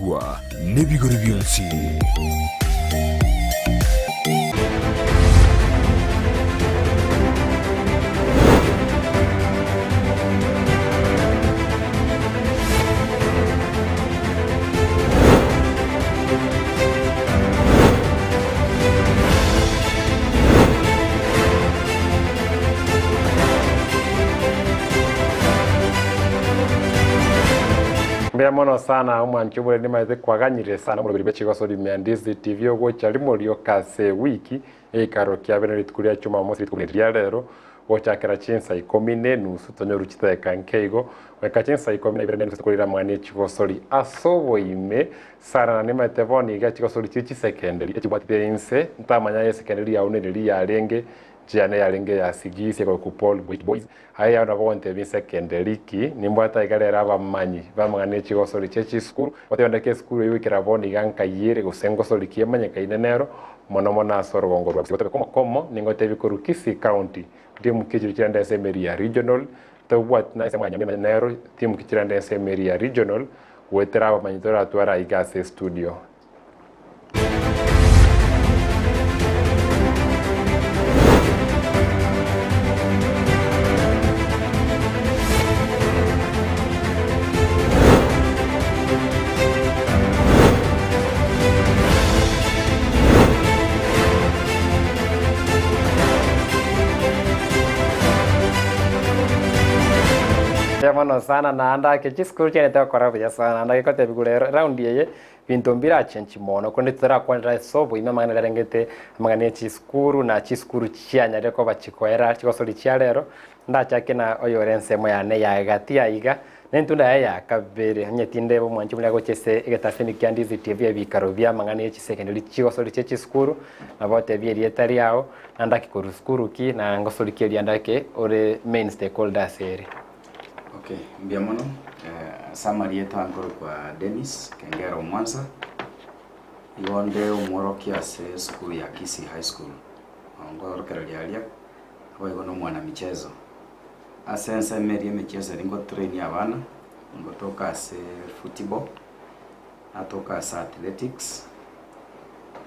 Okoorokerigwa nebigori bionsi. Mbuya mono sana omwanchi obore nimaete kwaganyire sana omoroberi bwe chigosori ime ya Ndizi TV ogocha rimo rioka ase ewiki egeikaro kiabe ne rituko ria Jumamosi rituko ria rero gochakera chinsa ikomi ne enusu tonyoru chidakika nke igo goika chinsa ikomi na ibere ne enusu tokorire amang'ana echigosori ase oboime sana na nimaete bono iga chigosori chire chisekenderi echibwatete inse ntamanya aye esekenderi yao nereri yarenge Chiane yarenge ya Sigisi ekorokwa Paul White Boys. Aye yao nabo gontebia inse kende riki, nimbwate aiga rero abamanyi b'amang'ana e chigosori chie chisukuru, goteba ndeke esukuru eyio goikera bono iga nkayire gose ngosori ki emanyekaine nero, mono mono ase orogongo rwa Gusii. Gotebe komo komo, ningotebie korwa Kisii County, timu ki chiria chirende ase emeri ya regional, tobwati na ensemo ya Nyamira nero timu ki chirende ase emeri ya regional, goetera abamanyi toratware aiga ase estudio. Mbuya mono sana naende ake chisukuru chiane togokora buya sana naende ake gotebiwa rero round eye Binto mbirachenchi mono, korende titorakwanera ase oboime amang'ana aria arengete amang'ana e chisukuru na chisukuru chianyarire koba chikoera chigosori chia rero. Ndachake na oyore ensemo yane ya gati aiga, na entunda yaye ya kabere, onye tindeba omwanchi oria agocha ase egetaseni kia Ndizi TV ebikaro bia amang'ana ye chisekenderi chigosori chie chisukuru, nabo otebie erieta riao, na ndake korwa sukuru ki, na ngosori ki eria ndake ore main stakeholder ase ere. Okay, mbuya mono. Ase amarieta nkorokwa Dennis Kengera Omwansa, igo nde omworokia ase esukuru ya Kisii High School, nkorokereria aria, naboigo na omwana michezo. Ase ensemo eria emicheso eria ngotrain abana, ngotoka ase football, natoka ase athletics,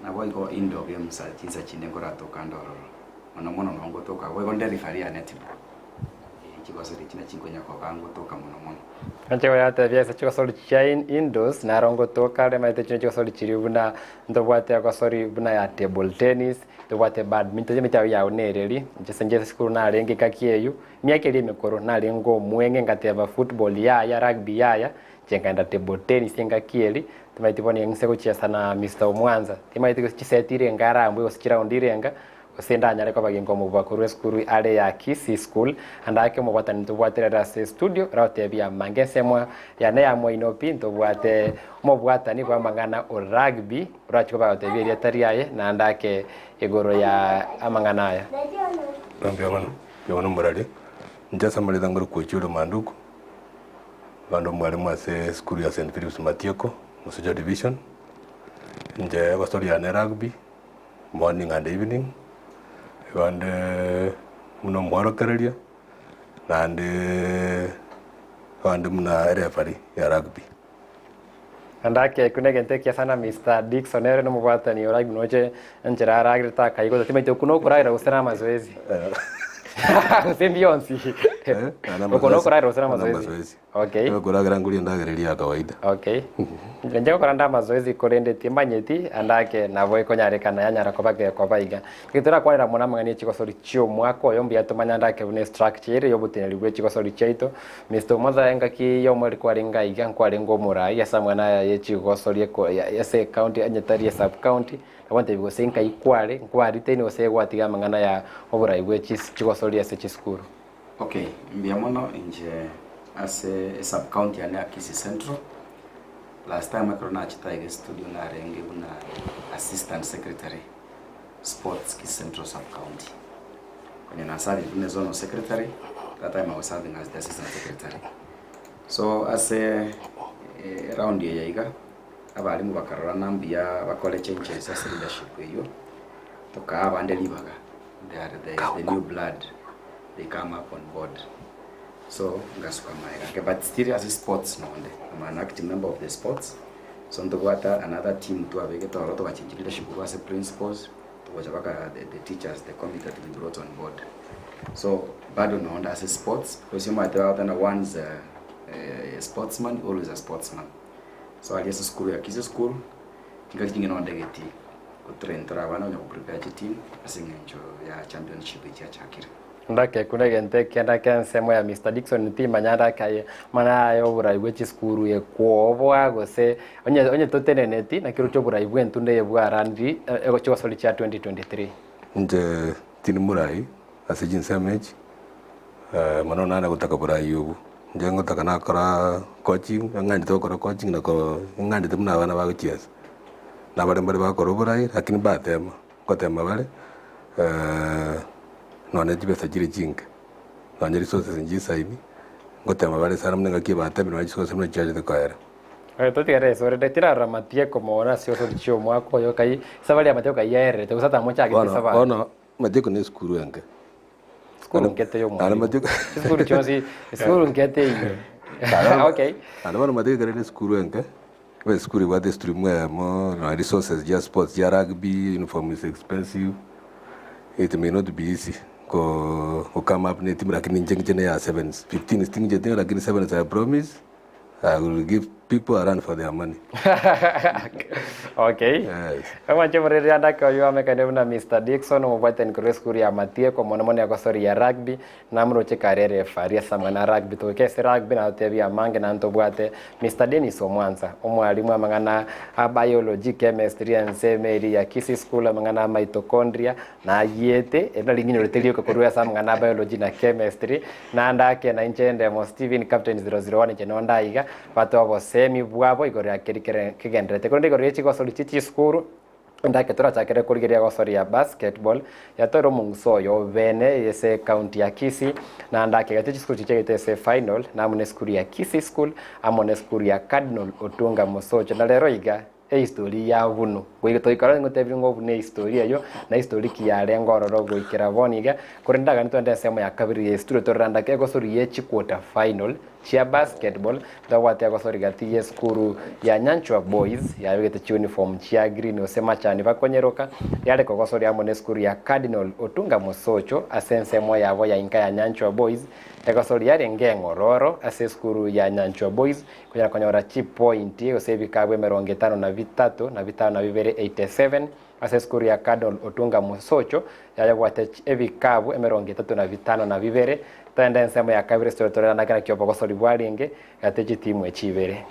naboigo indoor games chinsa chinde nkoratoka nde ororo, mono mono nabo ngotoka, boigo nde referee ya netball. Chigosori echi nachio nkonya koba ngotoka mono mono. Inche goyatebia ase chigosori chia indoors naro ngotoka are maete chire chigosori chiria buna ntobwate egosori buna ya table tennis, ntobwate badminton emechie yao yao nereri, inche ase inche esukuru narenge ekaki eywo, emiaka eria emekoro narenge omweng'e ngateba football yaya rugby yaya, inche nkaenda table tennis engaki eria, timanyeti bono ing'ise gochiesa na Mister Omwanza, timanyeti gose chiseti irenga arambue gose chiraundi irenga, Gose ndanyare koba ginkomobua korwa esukuru are ya Kisii School, ande ake omobwatani ntobwate rero ase estudio, oragotebia amange ensemo yane ya moino pi ntobwate omobwatani bw'amang'ana o rugby, orache koba agotebia erieta riaye naende ake igoro ya amang'ana aya. Mbuya mono, mbuya mono morari. Inche ase amareta nkore Koichore Manduku, abande omwalimu ase esukuru ya St. Philip's Matieko, Musuja Division. Inche egosori yane rugby. Morning and evening, abande buna omworokereria, naende abande buna ereferee ya rugby. Naende akeekwa negento ekiya sana Mister Dickson ere nomobwatani o rugby noche enchera aragerete akaigwa timanyeti okwo nokoragera gose namazoezi gose mbionsi okwo nokoragera gose namazoezi. Okay. Okoragera nkoria endagera eria ya kawaida. Okay. Inche ngokora nde amazoezi korende timanyeti ande ake nabo ekonyarekana yanyara koba gekoba iga. Ekero torakwanera mono amang'ana ye chigosori chia omwaka oyo mbuya tomanye ande ake buna estructure ere yoboteneneri bwe chigosori chiaito. Mister Omothae engaki ya omweri kwarenge aiga nkwarenge omorai ase amang'ana aya ye chigosori eko ase ecounty onye tari esub county nabo ntebi gose nkai kware nkwa retain gose gwatiga amang'ana ya oborai bwe chis chigosori ase chisukuru. Okay, mbuya mono inche ase esub county yane ya Kisii Central, last time ekero nachete aiga estudio narenge buna assistant secretary sports Kisii Central sub county. Konya na serving buna zonal secretary, that time I was serving as the assistant secretary. So ase eround eye iga, abalimu bakarora ng'a mbuya bakore changes ase leadership eywo, tokaa abande ribaga. They are the, the new blood they come up on board so ngasuka maega ake but still ase sports nonde I'm an active member of the sports. So ntobwate another team twabegete ororo togachange leadership korwa ase principals, togocha mpaka the the teachers, the committee that we brought on board. So bado nonde ase sports, because omanyete bagoteba once a sportsman always a sportsman. So aria ase esukuru ya Kisii School, chingaki chinge nonde egetii, gotrain tore abana konya goprepare chiteam ase eng'encho ya championship echiachakire. Ndakekuna egento ekianda ki'ensemo ya Mister Dickson timanya ndakaye mana aye oborai bwe chisukuru ekwoboa gose onye onye toteneneti naki roche oborai bw'entunda eye bwaraniri chigosori chia 2023. Inche tindi morai ase chinsemo echi, mono nare gotaka borai obwo. Inche ngotaka nakora coaching, ng'anchete gokora coaching na ko ng'anchete buna abana bagochiesa. Na baria mbare bagokora oborai lakini mbatema, ngotema bare nonye chibesa chire chinke, nonye resources nchisaini, ngotema bare sana buna engaki ebatemire nonye chisources buna chiachete koera. Totigere esorete tirarora matieko mono ase osori chi'omwaka oyo kai esabari ya matieko kai yaererete gose atamochagete Bono esabari. bono matieko na esukuru enke. Sukuru nkete Naende y'omwalimu. matieko Chisukuru chionsi esukuru nkete eyio. Okay. Naende bono matieko ekero ere esukuru enke, ebe esukuru ebwate estream eyemo, nonye resources chia sports chia rugby, uniform is expensive, it may not be easy ko go come up na etimu lakini inche ngiche na eya sevens, fifteens ting'icheti lakini sevens I promise. I will give people a run for their money. Okay. Yes. Omwanche omoreri andake oyo amekane buna Mr. Dickson omobwatani korwa esukuru ya Matieko mono mono egosoria rugby namoroche kare ere efari ase amang'ana a rugby togoika ase rugby natotebie amange naende tobwate Mr. Dennis Omwansa omwalimu amang'ana a biology, chemistry ensemo eria ya Kisii School amang'ana a mitochondria nayiete eri nari ng'inyorete rioka korwa ase amang'ana a biology na chemistry Naende ake nainche ndemo Stephen Captain 001 inche nonde aiga, batoe obosemi bwabo igoro ya keri kere kegendererete. Korende igoro ye chigosori chie chisukuru, ndake torachakere korigereria egosori ya basketball, yatoire omong'uso oyo bene ase ecounty ya Kisii, naende ake gati chisukuru chiria chiaigete ase efinal, namo na esukuru ya Kisii School, amo na esukuru ya Cardinal Otunga Mosocho. Na rero iga, Ehistori ya bunu. Goika toikora ngotebirie ng'a obu nehistori eyio, na histori ki yarenge ororo goikera bono iga, korende ndagani twende ensemo ya kabere ya histori tororandake egosori ye chiquarter final chia basketball, ntobwate egosori gati y'esukuru ya Nyanchwa Boys yabegete chiuniform chia green gose machani bakonyeroka, yare kogosoria amo nesukuru ya Cardinal Otunga Mosocho ase ensemo yabo ya inka ya Nyanchwa Boys, egosori yarenge eng'ororo ase esukuru ya Nyanchwa Boys Konyara konyora chipointi gose ebikabu emerongo etano na bitato na bitano na bibere, 87, ase esukuru ya Cardinal Otunga Mosocho yayebwate ebikabu emerongo etato na bitano na bibere. Togende ensemo ya kabere ase tororane naki obogosori bwarenge gati chitimu echi ibere.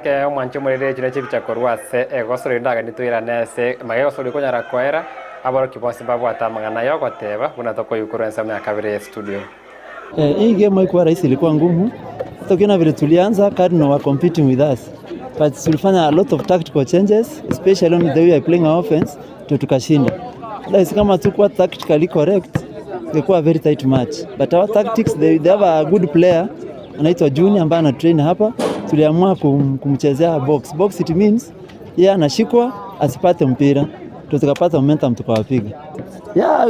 Ke omwancho omorere ekio nache ebicha korwa ase egosori ndagani toirane ase mage egosori konyara koera aborokia bonsi mbabwate amang'ana aya ogoteba buna tokoigwa korwa ensemo ya kabere ya estudio. Eh, hii game haikuwa rahisi, ilikuwa ngumu. Hata ukiona vile tulianza, Cardinal were competing with us but tulifanya a lot of tactical changes especially on the way we are playing our offense ndio tukashinda. Otherwise kama tukuwa tactically correct ingekuwa very tight match, but our tactics they, they have a good player anaitwa Juni ambaye ana train hapa. Tuliamua kum, kumchezea box box, it means yeye anashikwa asipate mpira, ndio tukapata momentum tukawapiga. Yeah,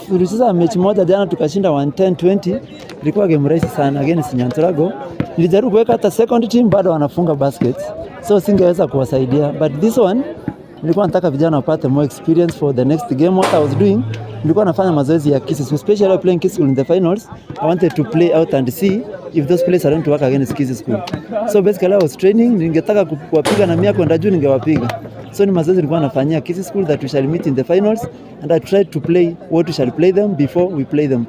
tulicheza mechi moja jana tukashinda 110-20. Ilikuwa game rahisi sana against Nyantrago. Nilijaribu kuweka hata second team bado wanafunga baskets. So singeweza kuwasaidia. But this one nilikuwa nataka vijana wapate more experience for the next game. What I was doing, nilikuwa nafanya mazoezi ya Kisii, especially playing Kisii in the finals. I wanted to play out and see if those players are going to work against Kisii School. So basically I was training, ningetaka kuwapiga na mia kwenda juu ningewapiga. So ni mazoezi nilikuwa nafanyia Kisii School that we shall meet in the finals and I tried to play what we shall play them before we play them.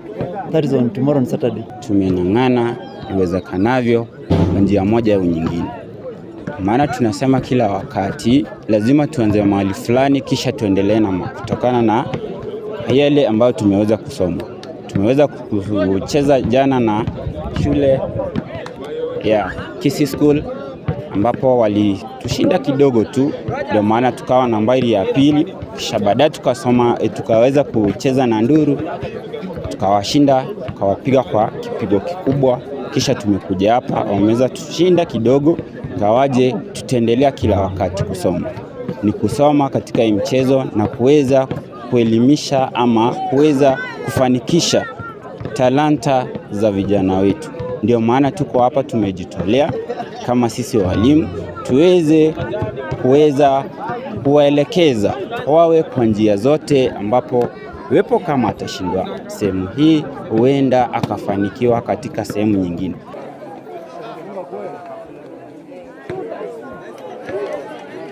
That is on tomorrow on Saturday. Tumeng'ang'ana iwezekanavyo kwa njia moja au nyingine, maana tunasema kila wakati lazima tuanze mahali fulani, kisha tuendelee na kutokana na yale ambayo tumeweza kusoma. Tumeweza kucheza jana na shule ya Kisii School ambapo walitushinda kidogo tu, ndio maana tukawa nambari ya pili, kisha baadaye tukasoma, tukaweza kucheza na Nduru tukawashinda, tukawapiga kwa kipigo kikubwa. Kisha tumekuja hapa, wameweza tushinda kidogo, ingawaje tutaendelea kila wakati kusoma. Ni kusoma katika hii mchezo na kuweza kuelimisha ama kuweza kufanikisha talanta za vijana wetu. Ndio maana tuko hapa, tumejitolea kama sisi walimu tuweze kuweza kuwaelekeza wawe kwa njia zote, ambapo iwepo kama atashindwa sehemu hii, huenda akafanikiwa katika sehemu nyingine.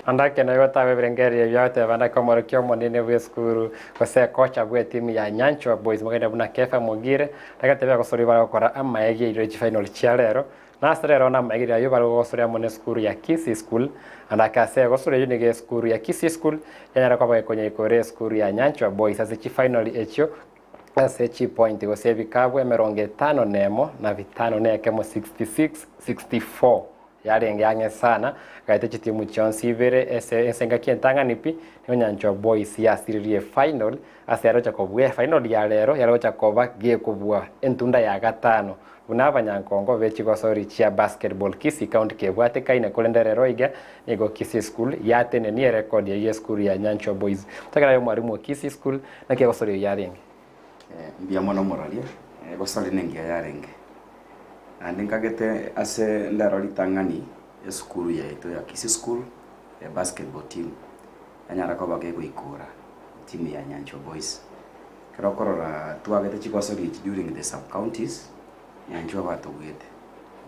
Andake nayo tawe birengerio biote bandake omorokia omonene bwa esukuru gose ekocha bwa etimu ya Nyanchwa Boys mogende buna Kefa Mogire agatebia gosori bagokora amaegia iro chifinal chia rero na ase rero na amaegerio ayio bare amo na esukuru ya Kisii School andake ase egosori eyio nigo esukuru ya Kisii School yanyara koba gekonya ikore esukuru ya Nyanchwa Boys ase chifinal echio ase chipoint gose ebikabu emerongo etano na emo na bitano na ekemo 66 64 yarenge ang'e sana gaete chitimu chionsi ibere ese ese engaki entang'ani pi nigo Nyanchwa Boys yasiririe final ase yarocha kobua final ya rero yarocha koba gekobua entunda ya gatano buna abanyankongo be chigosori chia basketball Kisii County kebwatekaine korende rero iga nigo Kisii School yatenenie erekodi eyio esukuru ya Nyanchwa Boys. Tokera aye omwarimu o Kisii School naki egosori eyio yarenge? Mbuya mono moraria, egosori nengiya yarenge. Naende nkagete ase ndero ritang'ani esukuru yaito ya Kisii School ya basketball team yanyara koba kegoikora etimu ya Nyanchwa Boys. Ekero okorora twagete chigosori echi during the sub counties, Nyanchwa batogwete,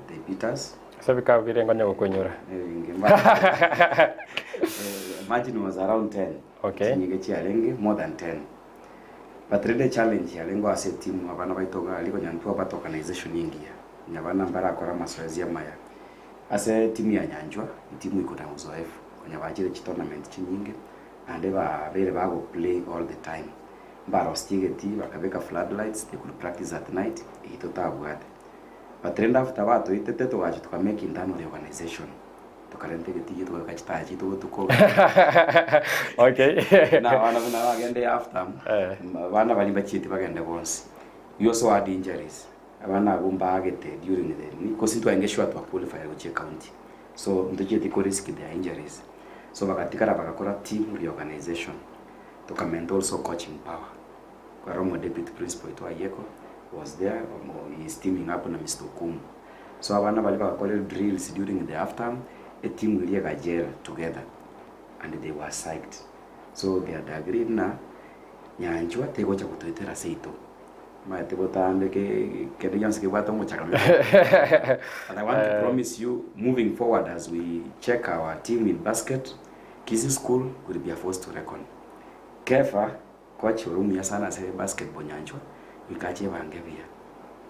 they beat us. Ase ebikabu biria nkonya gokoinyora. Margin was around 10. Okay. Chinyige chiarenge more than 10. But rende echallenge yarengeo ase etimu abana baito iga aria konya ntwabwate organization engiya, onye abana mbarakore amazoezi amaya. Ase etimu ya Nyanchwa, etimu iko na uzoefu, konya bachire chitournament chinyinge, naende babeire bago play all the time. Mbarositie bakabeka flood lights, they could practice at night, eyio totabwate. But rende after batoitete togacha toka make internal reorganization, tokarenta egetii tokabeka chitaya chiaito botuko. Okay. Buna abana buna bagende half term, Eh. abana baria mbachieti bagende bonsi. We also had injuries, abana abwo mbaagete during the nini, coz ntwarenge sure twa qualify gochia ecounty, so ntochieti ko risk their injuries. So bagatigara bagakora team reorganization. Tokamenta also coaching power. Kwarora omo deputy principal oito Ayeko was there, omo he is teaming up na Mister Okumu. So abana baria bagakorire drills during the half term, etimu eria ega gel together and they were psyched. So they had agreed ng'a Nyanchwa tegocha gotoetera seito. Omanyete botambe ke kende gionsi kebwate omochakano. But I want to promise you moving forward as we check our team in basket, Kisii School will be a force to reckon. Kefa, coach ore omuya sana ase basketball nyanchwa, goika ache ebange buya.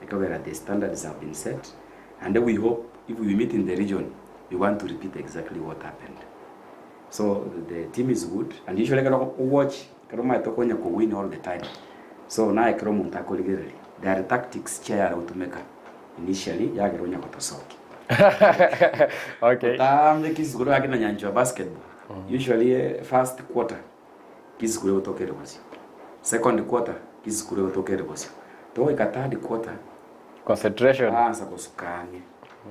Ekobera the standards have been set and we hope if we meet in the region, we want to repeat exactly what happened. So the team is good and usually ekero watch ekero omanyete okonya ko win all the time. So naye ekero omonto akorigereria, there are tactics chiayare gotumeka initially yagera onya gotosokia. Okay. Otambe Kisii School gaki na nyanchwa basketball. Usually eh, first quarter Kisii School egotoka ere bosio. Second quarter Kisii School egotoka ere bosio. Togoika third quarter Concentration. baansa gosuka ang'e.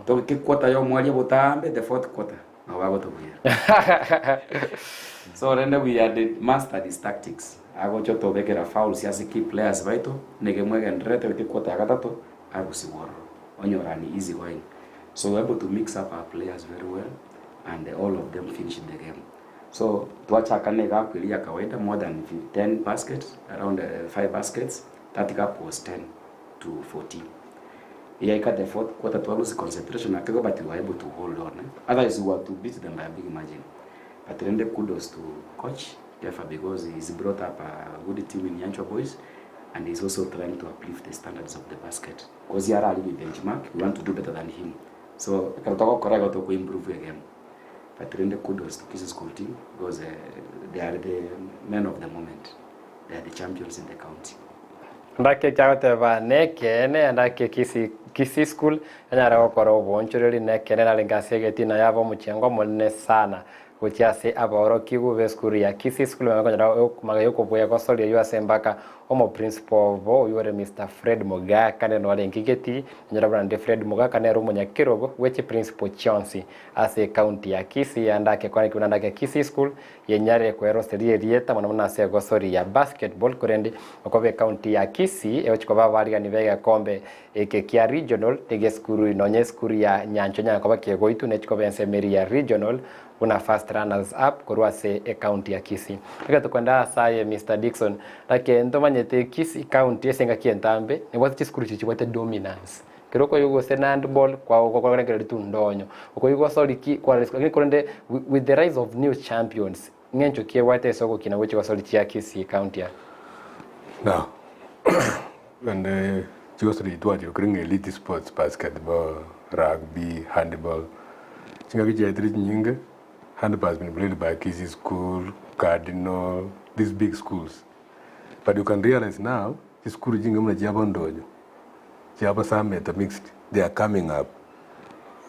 Togoika equarter ya omwaria botambe the fourth quarter nabo bagotobwera. So rende we had mastered his tactics. Agocha otobekera fouls ase key players baito, negemo egendererete goika equarter ya gatato arusigwe ororo. Onyora ni easy going. So we were able to mix up our players very well and all of them finished the game. So twachaka na egapu eria ya kawaida more than 10 baskets, around 5 baskets, that gap was 10 to 14. Yaika the fourth quarter twa lose concentration akego but we were able to hold on. Eh? Otherwise we were to beat them by a big margin. But rende kudos to coach Kefa because he's brought up a good team in Nyanchwa Boys and he's also trying to uplift the standards of the basket. Because he are already benchmark, we want to do better than him. So ekero togokora igo toko improve egame. But rende kudos to Kisii School team because they are the men of the moment. They are the champions in the county. Ndake ekiagoteba nekeene, ndake Kisii Kisii School enyare gokora oboonchoreri nekeene narenge ase egetina yaba omochengo omonene sana. Gochia ase abaorokigwa b'esukuru ya Kisii School magega magega y'okobua egosoria eyio ase embaka omoprincipo obo oyio ore Mister Fred Mogaka nere norenge getii Inyora buna nde Fred Mogaka nere omonyakerogo bwe chiprincipo chionsi ase ecounty ya Kisii ande akekora buna ande ake Kisii School yenyarire kweroseria erieta mono mono ase egosori ya basketball korende okoba ecounty ya Kisii egochia koba abarigani begekombe eke kia regional nigo esukuru nonya esukuru ya Nyanchwa enyare koba kegoitwa nechi koba ensemo eria ya regional buna first runners up korwa ase ecounty ya Kisii. Ekero tokoenda ase aye Mister Dickson, naki ntomanyete Kisii county ase engaki entambe nebwate chisukuru chiria chibwate dominance. Ekero okoigwa gose nandball kwagokorengereria tu ndonyo, okoigwa sorry ki kwarora isiko lakini korende with the rise of new champions ng'encho ki ebwate ase ogokina gwe chigosori chia Kisii county aa? Now, rende chigosori echi twachirokire ng'a elite sports, basketball, rugby, handball, chingaki chiaetire chinyinge, handball has been played by Kisii school, Cardinal, these big schools. But you can realize now, chisukuru chinge buna chia Bondonyo, chia Bosameta mixed, they are coming up.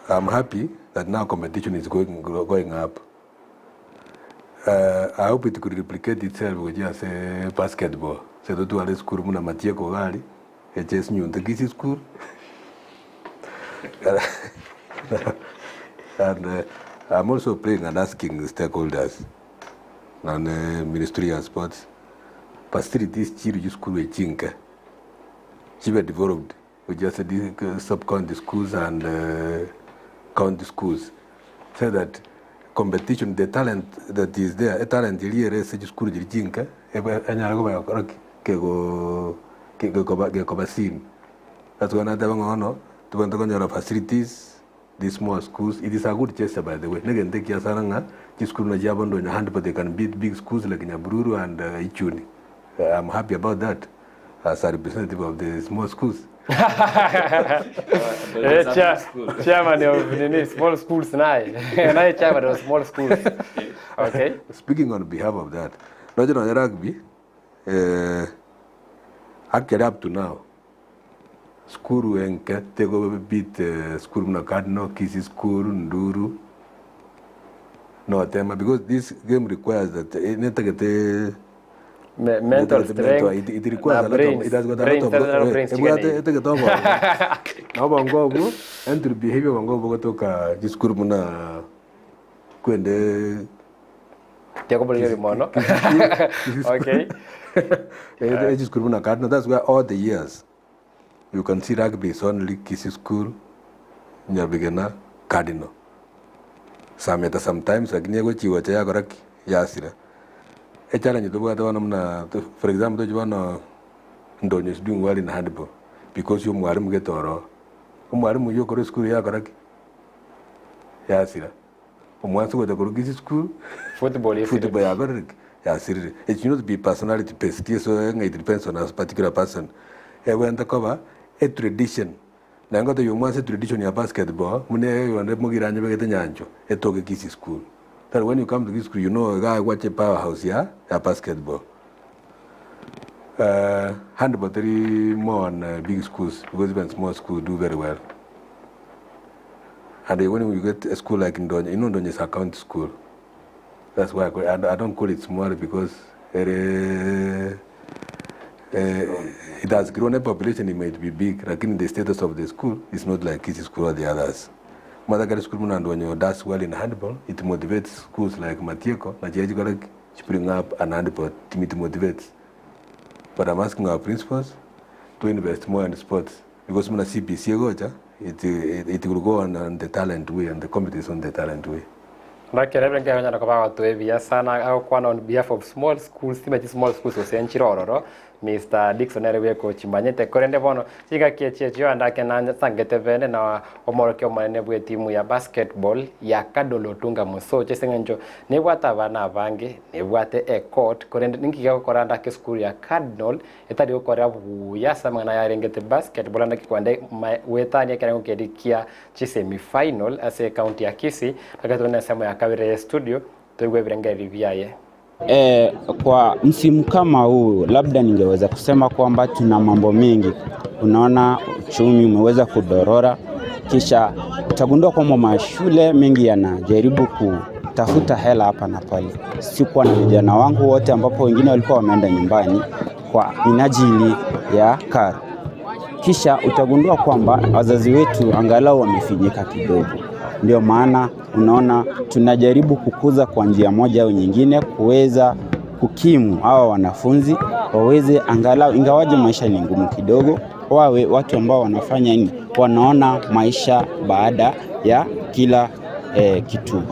I'm happy that now competition is going, going up. I hope it could replicate itself gochia ase basketball. Ase totware esukuru buna Matieko iga aria, eche esinyunte Kisii school and I'm also praying and asking stakeholders nonye ministry ya sports, facilities chiria chisukuru echi chinke chibe developed. Gochia ase sub county schools and county schools so that competition the talent that is there etalent eria ere ase chisukuru chiria chinke ebe enyare koba egokora ki kegoo gekoba gekoba seen. That's why nateba ng'a bono tobwenerete konyora facilities these small schools it is a good gesture by the way na egento ekiya sana ng'a chisukuru buna chia bondo onye handball they can beat big schools like Nyabururu and Ichuni I'm happy about that. As a representative of the small schools. Eh, chairman of nini small schools naye naye chairman of small schools okay Speaking on behalf of that, noche nonya rugby, eh, actually up to now, skuru enke tego beat eh, skuru buna Cardinal, Kisii School, Nduru, notema because this game requires that eh, netagete Me- mental strength It, it requires na a lot of, brains it has got a lot brains of tazana brains ebwate chigana etegete obongo na obongo obwo entry behavior obongo obwo gotoka chisukuru buna kwende tiakoboria mono okay eh, chisukuru buna Cardinal that's where all the years you can see rugby is only Kisii school Nyabigena Cardinal Sameta sometimes lakini egochigocha yakora ki yasira Echallenge tobwate bono buna for example toche bono Ndonyo is doing well in handball because omwalimu gete oroo. Omwalimu oyio okore esukuru yakora ki? Yasira. Omwansi gocha korwa Kisii school Football esire. football yakorire ki? Yasirire. It should not be personality based so ng'a it depends on a particular person. Egwente koba a tradition. Naye ngotebia omwansi etradition ya basketball buna eyonde mogire anyebegete nyanchwa etoke Kisii school. That when you come to Kisii school you know iga egwacha epowerhouse ya ya basketball. Handball teri more on big schools because even small schools do very well. And when you get a school like Ndonyo, you know Ndonyo is a county school. That's why I, call, I, I don't call it small because it, it has grown a population, it might be big, lakini the status of the school is not like Kisii school or the others. Mothercare School muna Ndonyo does well in handball. It motivates schools like Matieko, na Chiachi to bring up an handball team, it motivates. But I'm asking our principals to invest more in sports because muna CBC gocha, it, it, it will go on, on the talent way and the competition on the talent way. Ndakere benge abanyana ko bagotwa ebiya sana agokwana on behalf of small schools timachi small schools gose nchire ororo Mr Dickson ere bwekochimanyete korende bono chingaki echi echio andake nasangete bene na omorokia omonene bwa etimu ya basketball ya Cardinal Otunga Mosocho ase eng'encho nebwate abana abange nebwate ecourt korende ninki gegokora andake esukuru ya Cardinal etari gokora buya ase amang'ana yarengete basketball andake kwande goetania ekerengo keria kia chisemi final ase ecounty ya Kisii ake tore na ensemo ya kabere ya estudio toigwe ebirengererio biaye. E, kwa msimu kama huu labda ningeweza kusema kwamba tuna mambo mengi. Unaona, uchumi umeweza kudorora, kisha utagundua kwamba mashule mengi yanajaribu kutafuta Kutafuta hela hapa na pale. Sikuwa na vijana wangu wote ambapo wengine walikuwa wameenda nyumbani kwa minajili ya karo. Kisha utagundua kwamba wazazi wetu angalau wamefinyika kidogo. Ndio maana unaona tunajaribu kukuza kwa njia moja au nyingine kuweza kukimu hawa wanafunzi waweze angalau, ingawaje maisha ni ngumu kidogo, wawe watu ambao wanafanya nini, wanaona maisha baada ya kila eh, kituo.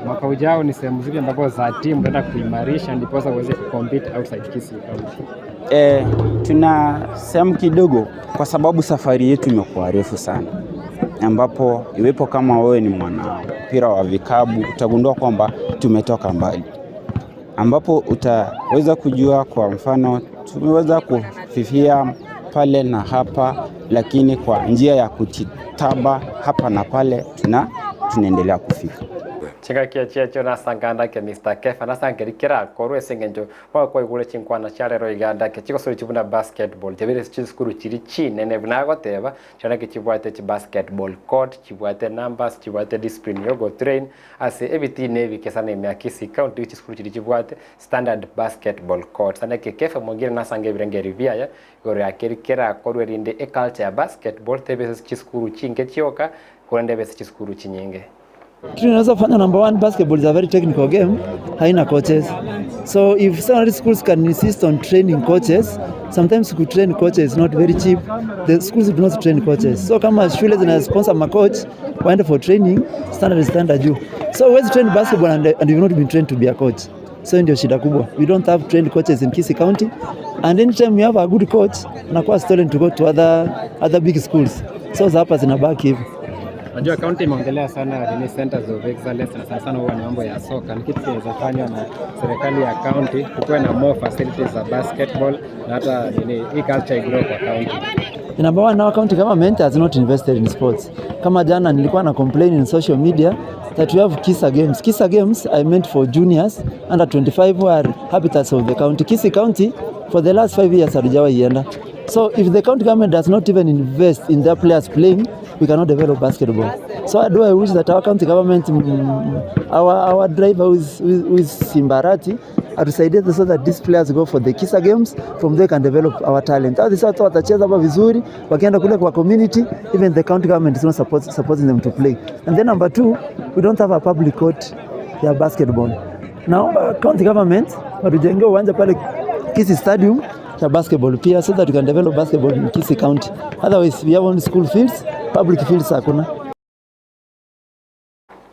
Mwaka ujao ni sehemu zipi ambapo za timu utaenda kuimarisha ndiposa uweze kucompete outside Kisii County? E, tuna sehemu kidogo kwa sababu safari yetu imekuwa refu sana, ambapo iwepo kama wewe ni mwana mpira wa vikabu utagundua kwamba tumetoka mbali, ambapo utaweza kujua, kwa mfano tumeweza kufifia pale na hapa, lakini kwa njia ya kujitaba hapa na pale tuna tunaendelea kufika. Chingaki chiacho nasangana ke Mr. Kefa nasangeri kera korwe ase eng'encho bagokwaigure chinkwana chia rero iga ndake chigosori chibuna basketball chabere chisukuru chiri chinene buna agoteba chiria chibwate chi basketball court chibwate numbers chibwate discipline yogo train ase ebitina ebike sana ime ya Kisii County chisukuru chiri chibwate standard basketball court sana ke Kefa mwingine nasange ebirengeri biaya igoro yake kera korwe rinde e culture ya basketball tebe ase chisukuru chinke chioka korende ebe ase chisukuru chinyinge. Kitu inaweza fanya number one, basketball is a very technical game, haina coaches. So if secondary schools can insist on training coaches, sometimes to train coaches is not very cheap. The schools do not train coaches. So kama shule zina sponsor macoach waende for training, standard standard juu. So huwezi train basketball and you've not been trained to be a coach. So ndio shida kubwa. We don't have trained coaches in Kisii County. And anytime you have a good coach, anakuwa stolen to go to other big schools. So za hapa zinabaki hivyo. Najua kaunti imeongelea sana nini centers of excellence na sana sana huwa ni mambo ya soka. Ni kitu kinaweza fanywa na serikali ya county, kukuwe na more facilities za basketball na hata nini hii culture igrow kwa county. Number one, our county government has not invested in sports. Kama jana nilikuwa na complain in social media that we have Kisa Games. Kisa Games I meant for juniors under 25 who are habitats of the county. Kisii County for the last 5 years hatujawahi ienda. So if the county government does not even invest in their players playing, we cannot develop basketball. So I do I wish that our county government, our driver who is Simbarati, atusaidie so that these players go for the Kisa Games, from there can develop our talent. Hao sasa watu watacheza hapa vizuri, wakienda kule kwa community, even the county government is not supporting them to play. And then number two, we don't have a public court ya basketball. Naomba county government watujengee uwanja pale Kisii Stadium ya basketball pia so that we can develop basketball in Kisii County. Otherwise we have only school fields, public fields hakuna.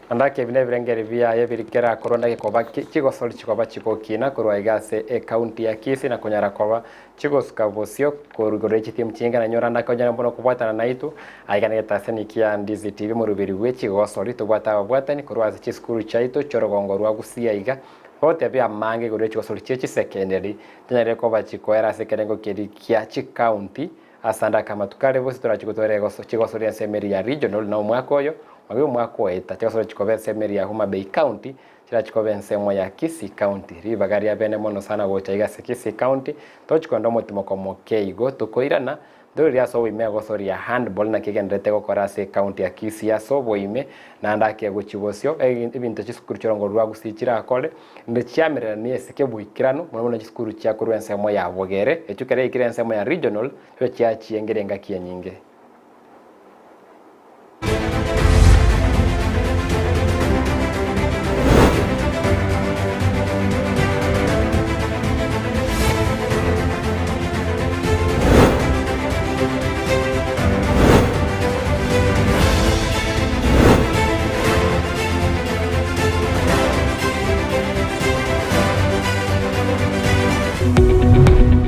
Andake bine ebirengeri biaye birikera korwa ndake chigosori chikoba chigokina korwa iga ase ecounty ya Kisii na konyara koba chigosuka bosio korugoro chitimu chinga na nyora ndake onyara mbono kobwatana naitu aiga negetaseni kia Ndizi TV morubiri bwe chigosori tobwate ababwatani korwa ase chisukuru chiaito chiorogongo rwa Gusii aiga gotebia amange igoro chigosori chie chisekendary chinyarire koba chikoera ase ekerengo keri kia chicounty ase andake amatuko are bose torachigotwara chigosori ase emeri ya regional na omwaka oyo Mwaka omwaka oeta chigosori chikoba ase emeri ya Homa Bay County chirachikoba ensemo ya Kisii County ribaga ria bene mono sana gocha iga ase Kisii County tochikwenda omotimoko moke igo tokoirana ndori ase oboime agosoria handball naki egenderete gokora ase ecounty ya Kisii ase oboime naende ake gochia bosio ebinto chisukuru chirongo rwa Gusii chirakore inde chiamereranie ase keboikeranu mono mono chisukuru chiakorwa ensemo ya Bogere echio ekero yaikire ensemo ya regional chibe chiachiengire engaki enyinge.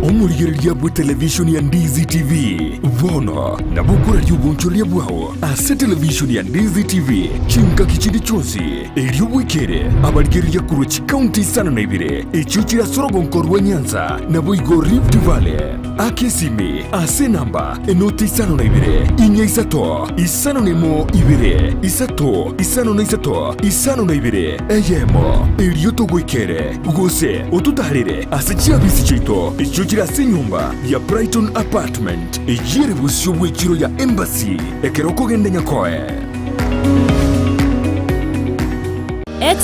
Omorigereria bw'etelevishoni ya Ndizi TV bono nabo okoraria obonchoreria bwao ase televishoni ya Ndizi TV chingaki chinde chionsi erio bwekere abarigereria korwa chikaunti isano na ibere echio chire ase orogonko rwa Nyanza naboigo Rift Valley. Aka esimi ase enamba enoti isano na ibere inya isato isano na emo ibere isato isano na isato isano na ibere eyemo erio togoikere gose ototarere ase chiabisi chiaito echio chire ase enyomba ya Brighton Apartment eyio ere bosio bw'echiro ya Embassy ekero okogenda Nyakoe.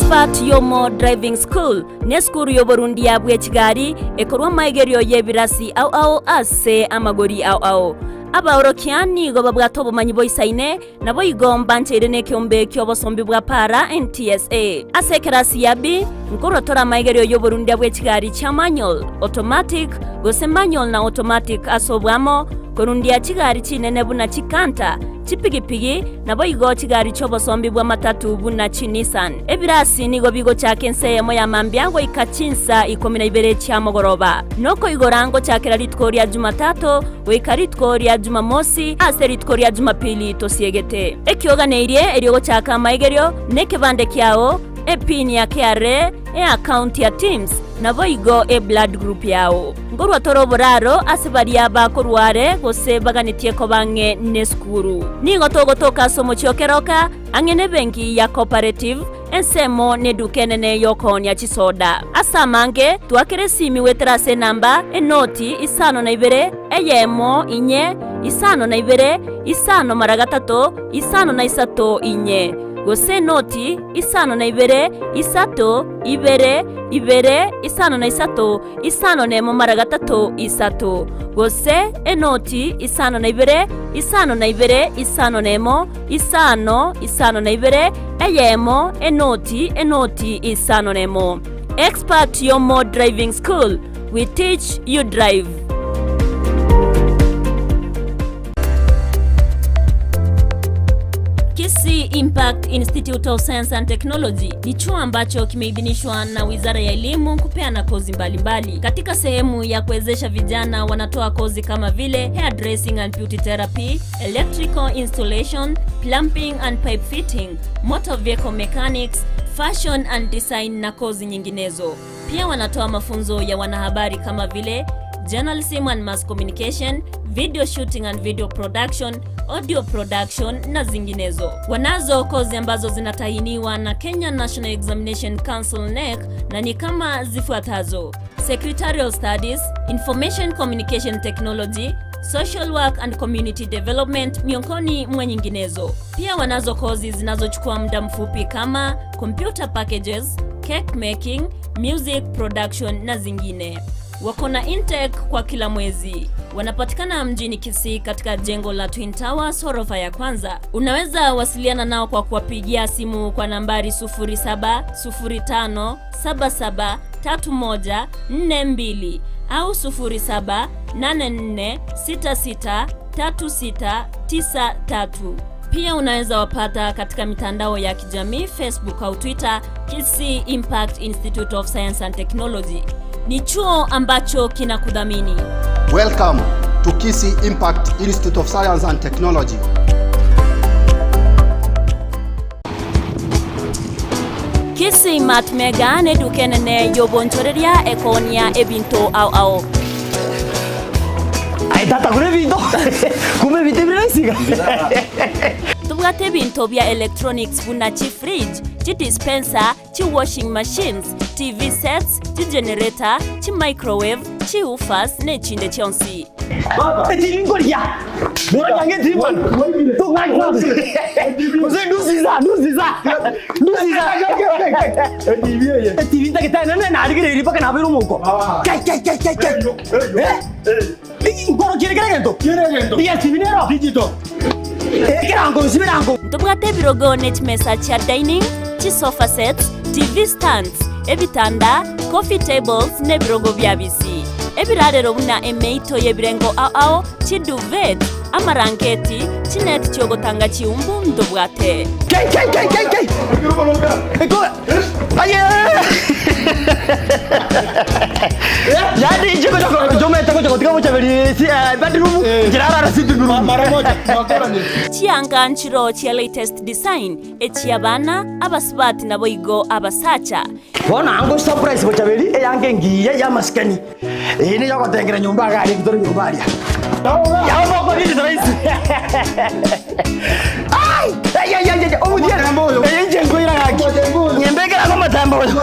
Expert Yomo Driving School nesukuru y'oborundia bwe chigari ekorwa amaigerio y'ebirasi ao ao ase amagori ao ao. Abaorokia nigo babwate obomanyi boisaine, naboigo mbancheire nekeombe ki'obosombi bwa para, NTSA. Ase ekerasi ya B, nkorwa tore amaigerio y'oborundia bwe chigari chia manual, automatic, gose manual na automatic ase oboamo, korundia chigari chinene buna chikanta, chipigipigi, naboigo chigari chi'obosombi bw'amatatu buna chiNissan. Ebirasi nigo bigochaka ensa eyemo ya mambia goika chinsa ikomi na ibere chia mogoroba. Nokoigora ngochakera rituko ria Jumatato goika rituko ria Jumamosi, ase rituko ria Jumapili tosiegete. Ekioganeirie erio gochaka amaigerio, nekebande kiao, epin ya KRA, eaccount ya TIMS, naboigo eblood group yao. Nkorwa tore oboraro ase baria bakorwa are gose baganetie koba ang'e nesukuru. Nigo togotoka ase omochie o Keroka, ang'e nebenki ya Cooperative, ensemo neduka enene y'okoonia chisoda. Ase amange, twakera esimi goetera ase enamba, enoti, isano na ibere, eyemo, inye, isano na ibere, isano mara gatato, isano na isato, inye, gose enoti, isano na ibere, isato, ibere, ibere, isano na isato, isano nemo mara gatato, isato, gose enoti, isano na ibere, isano na ibere, isano nemo, isano, isano na ibere, eyemo, enoti, enoti, isano nemo. Expert Yomo Driving School, we teach you drive. Kisii Impact Institute of Science and Technology ni chuo ambacho kimeidhinishwa na Wizara ya Elimu kupeana kozi mbalimbali. Katika sehemu ya kuwezesha vijana wanatoa kozi kama vile hairdressing and beauty therapy, electrical installation, plumbing and pipe fitting, motor vehicle mechanics, fashion and design na kozi nyinginezo. Pia wanatoa mafunzo ya wanahabari kama vile journalism and mass communication, video shooting and video production, audio production na zinginezo. Wanazo kozi ambazo zinatahiniwa na Kenya National Examination Council NEC na ni kama zifuatazo: Secretarial Studies, Information Communication Technology, Social Work and Community Development miongoni mwa nyinginezo. Pia wanazo kozi zinazochukua muda mfupi kama computer packages, cake making, music production na zingine. Wako na intake kwa kila mwezi. Wanapatikana mjini Kisii katika jengo la Twin Towers ghorofa ya kwanza. Unaweza wasiliana nao kwa kuwapigia simu kwa nambari 0705773142 au 0784663693. Pia unaweza wapata katika mitandao ya kijamii Facebook au Twitter, Kisii Impact Institute of Science and Technology. Ni chuo ambacho kinakudhamini. Welcome to Kisii Impact Institute of Science and Technology. Kisii Mart Mega neduka enene y'obonchoreria ekoonia ebinto ao ao. Aye tata gura ebinto kumbe ebinto ebire rahisi iga. Tobwate ebinto bia electronics buna chifridge, chidispenser, chi-washing machines, TV sets, chi-generator, chi-microwave, chi-woofers ne chinde chionsi. Etiri nkoria nkoria ngetiri bwana tong'aki gose ndusiza ndusiza ndusiza etiri ntagete nene narigereiri mpaka nabeire omouko kai kai kai kai kai eh nkoro kere kere gento DSTV nero digital ekerango nsiberango Ntobwate ebirogo ne chimesa chia dining, chisofa sets, TV stands, ebitanda, coffee tables na ebirogo bia bisi. Ebirarero buna emeito y'ebirengo ao ao, chiduvet, amarangeti, chinet chiogotanga chiumbu ntobwate. Kai kai kai kai kai Eko aye yani inche gocha jomete gocha gotiga gochaberi si bedroom njirarara sitting room mara moja Chianga nchiro chia latest design, echiabana, abasubati naboigo abasacha. Bono ango surprise bochaberi eyange engiya ya masikani eye niyo ogotengera nyomba iga aria ekitore nyomba aria yamoko rahisi ai ai ai ai omuthiere eye inche nkoira gaki nyembekera ngo matembo oyo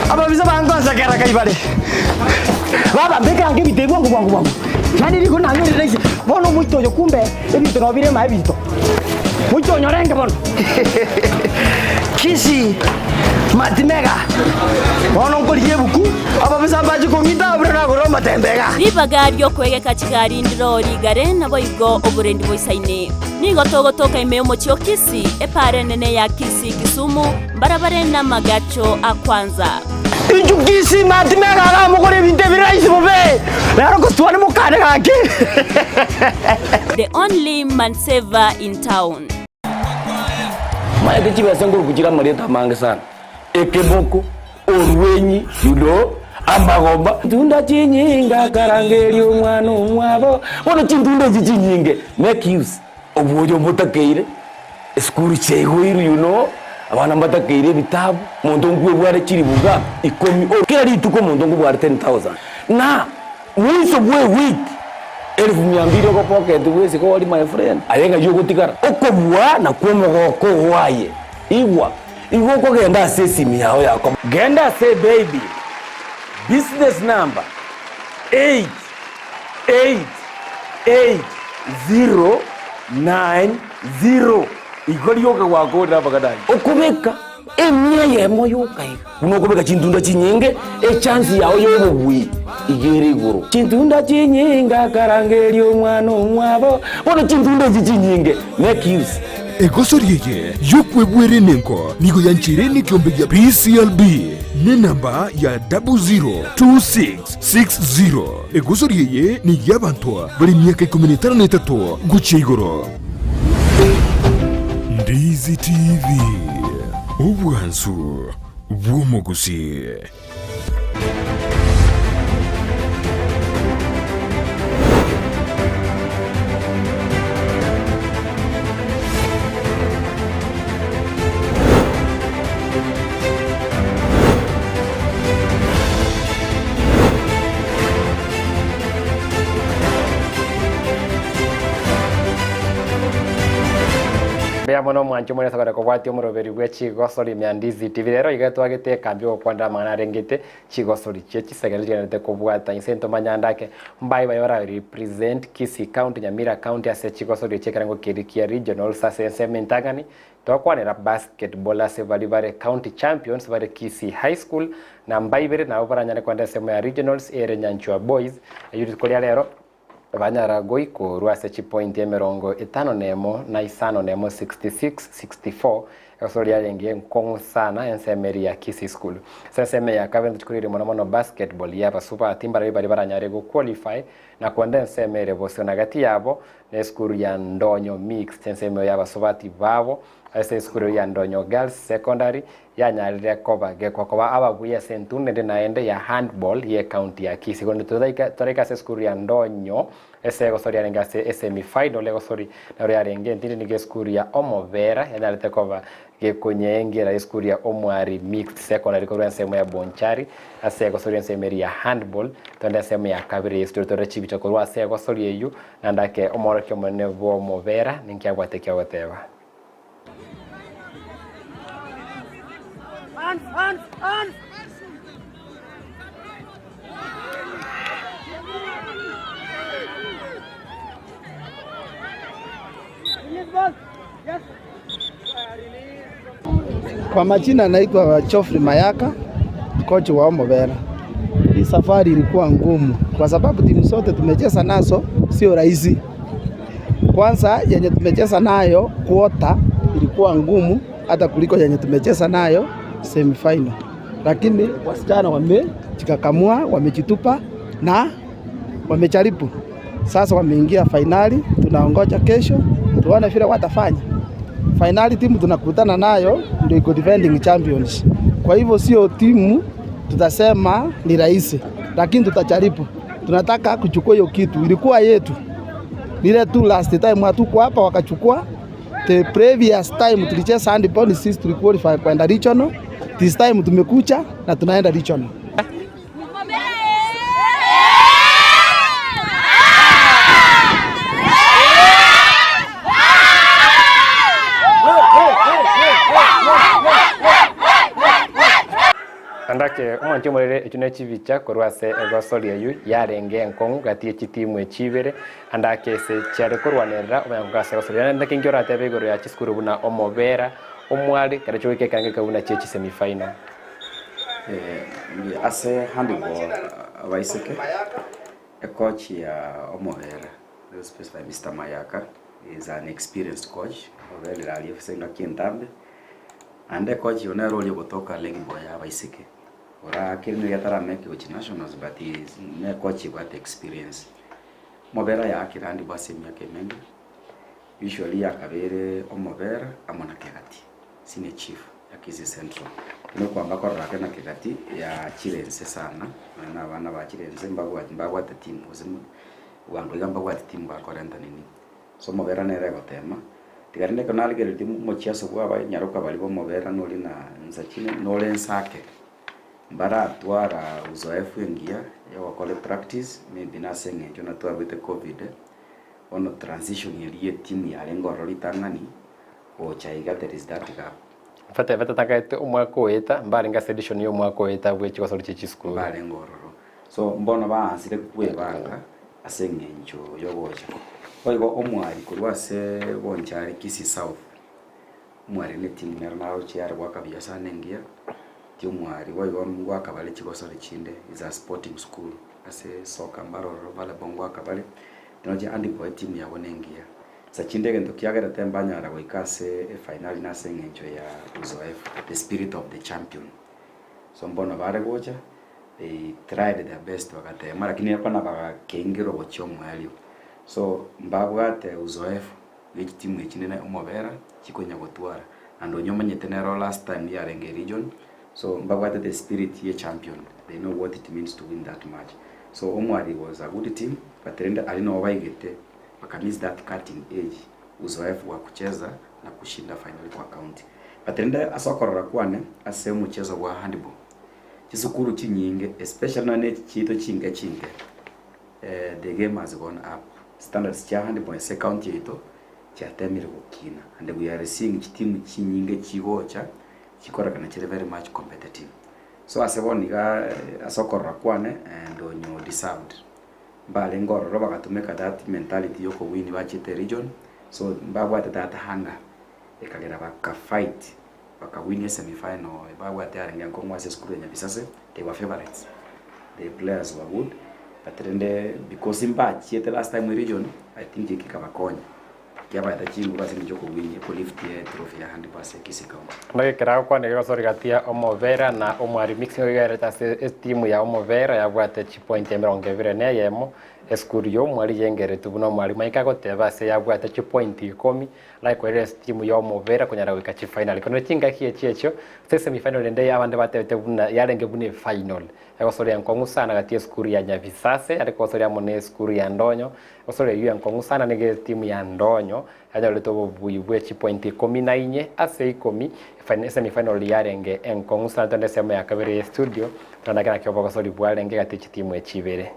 ababisa bangonsekera kaibare baba mbekera nge ebinto bwangu bwangu bwangu yani riko nanyorire rahisi bono omoito oyo kumbe ebinto nobirema ebinto moito onyorenge bono. Kisii Matimega bono nkorigia ebuku ababisa mbache kong'ita buna nagorire omotembe iga. Ribaga ri'okwegeka chigari ndiro rigare, naboigo oborendi boisaine. Nigo togotoka ime y'omochie o Kisii, epaara enene ya Kisii Kisumu, mbarabare namagacho a Kwanza. Inchu Kisii Matimega iga mogore ebinto ebire rahisi bobe nero goswana mokane gaki. The only Manseva in town. Maete chibesa nkoruku chire amarieta amange sana, ekeboko, orwenyi, you know, amagomba. Ntunda chinyinge akarangeria omwana omwabo, bono chintunda echi chinyinge make use obwoyo mbotakeire, esukuru chiaigoirwe you know, abana mbatakeire ebitabu, omonto nkwebware chiribu iga ikomi, kera rituko omonto nkobware 10,000 na Mwiso bw'ewiki elifu mia mbili ogopocket bw'esiko ori my friend, aye ng'ai ogotigara? Okobua nakwo omogoko oo aye. Igwa, igo okogenda ase esimi yao ya komo. Genda ase baby, business number 8888090 igo rioka gwakorire amang'ana ayio. Okobeka Emia eyemo yoka iga. Buna okobeka chintunda chinyinge, echansi yao y'obobui iga ere igoro. Chintunda chinyinge akarangeria omwana omwabo. Bono chintunda echi chinyinge, make use. Egosori eye y'okwebwera enengo nigo yancheire nekiombe gia PCLB nenamba ya 002660. Egosori eye ney'abanto bare emiaka ikomi na etano na etato gochia igoro. Ndizi TV, obwansu bw'omogusii. Mbuya mono omwanchi omore ase kobwatia omoroberi bwe chigosori ime ya Ndizi TV. Rero iga twagete ekambi ogokwanera amang'ana arengete chigosori chie chisegere chigendererete kobwata inse ntomanye ande ake mbaye baria bara represent Kisii County, Nyamira County ase chigosori echi ekerengo keria kia regionals ase ensemo entang'ani. Togokwanera basketball ase baria bare county champions bare Kisii High School namba ibere nabo baranyare kogenda ensemo ya regionals ere Nyanchwa Boys. Eyio rituko ria rero Banyara goikorwa ase chipointi emerongo etano nemo na isano nemo, 66, 64, egosoro riarenge enkong'u sana ensemo eria ya Kisii School. Ase ensemo eye ya kabere ntochikorire mono mono basketball ya abasubati mbarabwo baria baranyare go qualify na kwenda ensemo ere bosio na gati yabo na esukuru ya Ndonyo Mixed ensemo ya abasubati babo ase esukuru ya Ndonyo Girls Secondary yanyarire koba gekwa koba ababuya ase entundu ende naende ya handball ye county ya Kisii. Korende toraika toraika ase esukuru ya Ndonyo ase egosori yarenge ase esemi final egosori naro yarenge entindi nigo esukuru ya Omobera yanyarete koba gekonyeengera esukuru ya Omwari Mixed Secondary korwa ensemo ya Bonchari ase egosori ensemo eria ya handball togende ensemo ya kabere ye esukuru tore chibicha korwa ase egosori eyio naende ake omworokia omonene bwa Omobera ninki abwate ki ogoteba. Kwa majina naitwa Geoffrey Mayaka, kocha wa Omobera. Hii safari ilikuwa ngumu kwa sababu timu zote tumecheza nazo sio rahisi. Kwanza yenye tumecheza nayo quarter ilikuwa ngumu hata kuliko yenye tumecheza nayo semi final, lakini wasichana wamejikakamua, wamejitupa na wamejaribu. Sasa wameingia fainali, tunaongoja kesho tuone vile watafanya. Fainali timu tunakutana nayo ndio iko defending champions, kwa hivyo sio timu tutasema ni rahisi, lakini tutajaribu. Tunataka kuchukua hiyo kitu, ilikuwa yetu ile tu last time hatuko hapa wakachukua. The previous time tulicheza handball sisi tuliqualify kwenda regional. This time tumekuja na tunaenda regional. Andake omwanchi omorere echio ne chibicha korwa ase egosori eyio yarenge enkong'u gati ye chitimu echi ibere, andake ase chiare korwanerera omonyankoko ase egosori. Andake inki oratebe igoro ya chisukuru buna omobera, omware, kera chigoika ekerengo ekio buna chie chisemi final? Mbuya ase handball abaiseke, ecoach ya omobera specify Mister Mayaka is an experienced coach oberire aria ase engaki entambe. Naende ecoach oyo nere oria ogotoka leg boy ya abaiseke, orakire nigo ataramake gochia nationals but he is ne coach ebwate experience. Omobere ayaakire handball ase emiaka emenge, usually yakabeire omobera amo na kegati, senior chief ya Kisii Central. Nokwamba korora ake na kegati yachire inse sana, nonya na abana bachire inse mbabwati mbabwate team gose bwango iga mbabwate team bakorenta nini. So omobera nere egotema, tiga rende ekero narigereretie omochiaso bwa abanyaroka baria b'omobera nore na nsachine nore nsake, mbaratwara uzoefu engiya ya ogokora epractice maybe nase eng'encho natwarwete covid, bono transition eria ya etimu yarenge ororo ritang'ani, gocha iga there is that gap. Batebete takaete omwaka oeta, mbarenge ase edition ya omwaka oeta bwe chigosori chie chisukuru. Mbarenge ororo. So mbono baansire kwebanga ase eng'encho y'ogocha. Boigo omwari korwa ase Bonchari Kisii South, omwari ne etimu nero naroche yare goaka buya sana engiya, ti omwari boigo ngoaka bare chigosori chinde is a sporting school ase soka mbare ororo volleyball ngoaka bare, naroche handball etimu yabo nengiya. Nsa chinde egento kiagerete mbanyara goika ase efainali nase eng'encho ya uzoefu, the spirit of the champion. So mbono bare gocha, they tried their best bagatema lakini ekona bagakengerwa gochia omoerio. So mbabwate uzoefu bwe chitimu echi nene omobera chikonya gotwara. Naende onye omanyete nero last time yarenge region, so mbabwate the spirit ye champion, they know what it means to win that match. So omwari was a good team, but rende aria nabo baigete Baka miss that cutting edge, uzoefu wa kucheza na kushinda finali kwa county. But rende ase okorora kwane ase omochezo bwa handball, chisukuru chinyinge especially nonye ne echi chiaito chinke chinke, the game has gone up. Standards chia handball ase ecounty yaito chiatemire gokina and we are seeing chitimu chinyinge chigocha chikorekana chire very much competitive. So ase bono iga ase okorora kwane Ndonyo deserved. Mbarenge ororo bagatumeka that mentality yokowin bachete region so mbabwate that hunger ekagera baka fight baka win esemi final babwate yarenge enkong'u ase esukuru ya Nyabisase they were favourites the players were good but rende because mbachiete last time region I think ekio kekabakonya kiabaeta chinguru ase eng'encho yokowin ekolift etrophy ya handball ase Kisii County. Naki ekero agokwana egosori gati ya Omobera na Omwari Mix nigo igerete ase etimu ya Omobera yabwate chipointi emerongo ebere na eyemo, esukuru ya Omwari yengeretwe buna Omwari Mike agoteba ase yabwate chipointi ikomi nakoirera etimu ya Omobera konyara goika chifainali. Korende chingaki echi echio ase esemifinal ende abande batebete buna yarenge buna efinal egosori enkong'u sana gati ya esukuru ya Nyabisase yare kogosoria amo na esukuru ya Ndonyo, egosori eyio enkong'u sana nigo etimu ya Ndonyo Yanyorete obobui bwe chipointi ikomi na inye ase ikomi, esemi-final yarenge enkong'u sana tore nesemo ya kabere ye studio, torandake naki obogosori bwarenge gati ye chitimu echi ibere.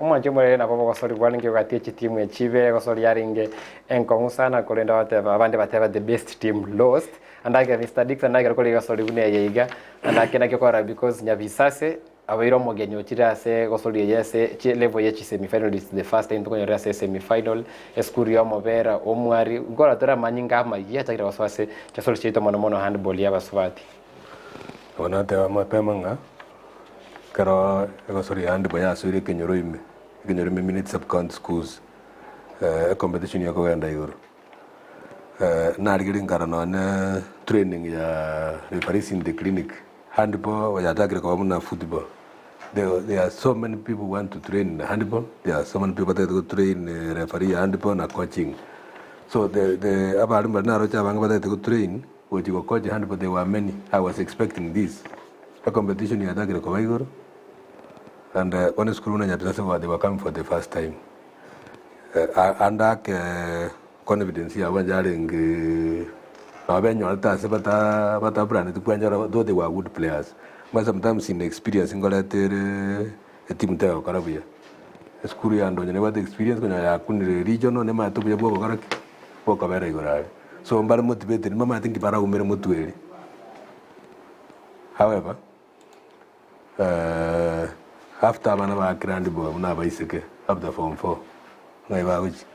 Omwancho omorere nabo bogosori bwarenge gati echitimu echibe egosori yarenge enkong'u sana korende bateba abande bateba the best team lost andake Mr Dixon ndagera kore egosori buna eye iga andake nakio kora because Nyabisase abeire omogeni ochire ase egosori eye ase chi level ye chi semi final is the first time tokonyora ase semi final esukuru ya omobera omwari nkora tore amanyinga amayia achakire gosoa ase chisori chiaito mono mono handball ya abasubati. Nabo nateba mapema ng'a ekero egosori ya handball yasoire ekenyoro ime, ekenyoro ime meaning sub county schools, ecompetition ekogenda igoro. Narigereria nkara nonye training ya referees in the clinic, handball yachakire koba buna football. There there are so many people want to train in handball, there are so many people batagete go train referee ya handball na coaching. So the the abalimu baria naroche abange batagete go train, gochia go coach handball they were many, I was expecting this. Ecompetition yachakire koba igoro, and bono esukuru buna Nyabisase they were coming for the first time. Ande ake confidence yabo yarenge nabo benyorete ase bata bataburaneti kwenyora though they were good players. But sometimes inexperience nkoreta ere etimu tegokora buya. Esukuru ya Ndonyo nebwate experience konyora yakunire regional nemanyete obuya bwa ogokora ki? Bwa okobera igoro aria. So mbare motivated mbamanyete nki baraumere motwe eria. However, after abana ba Grand Boy buna abaiseke after form four ng'ai bagochia?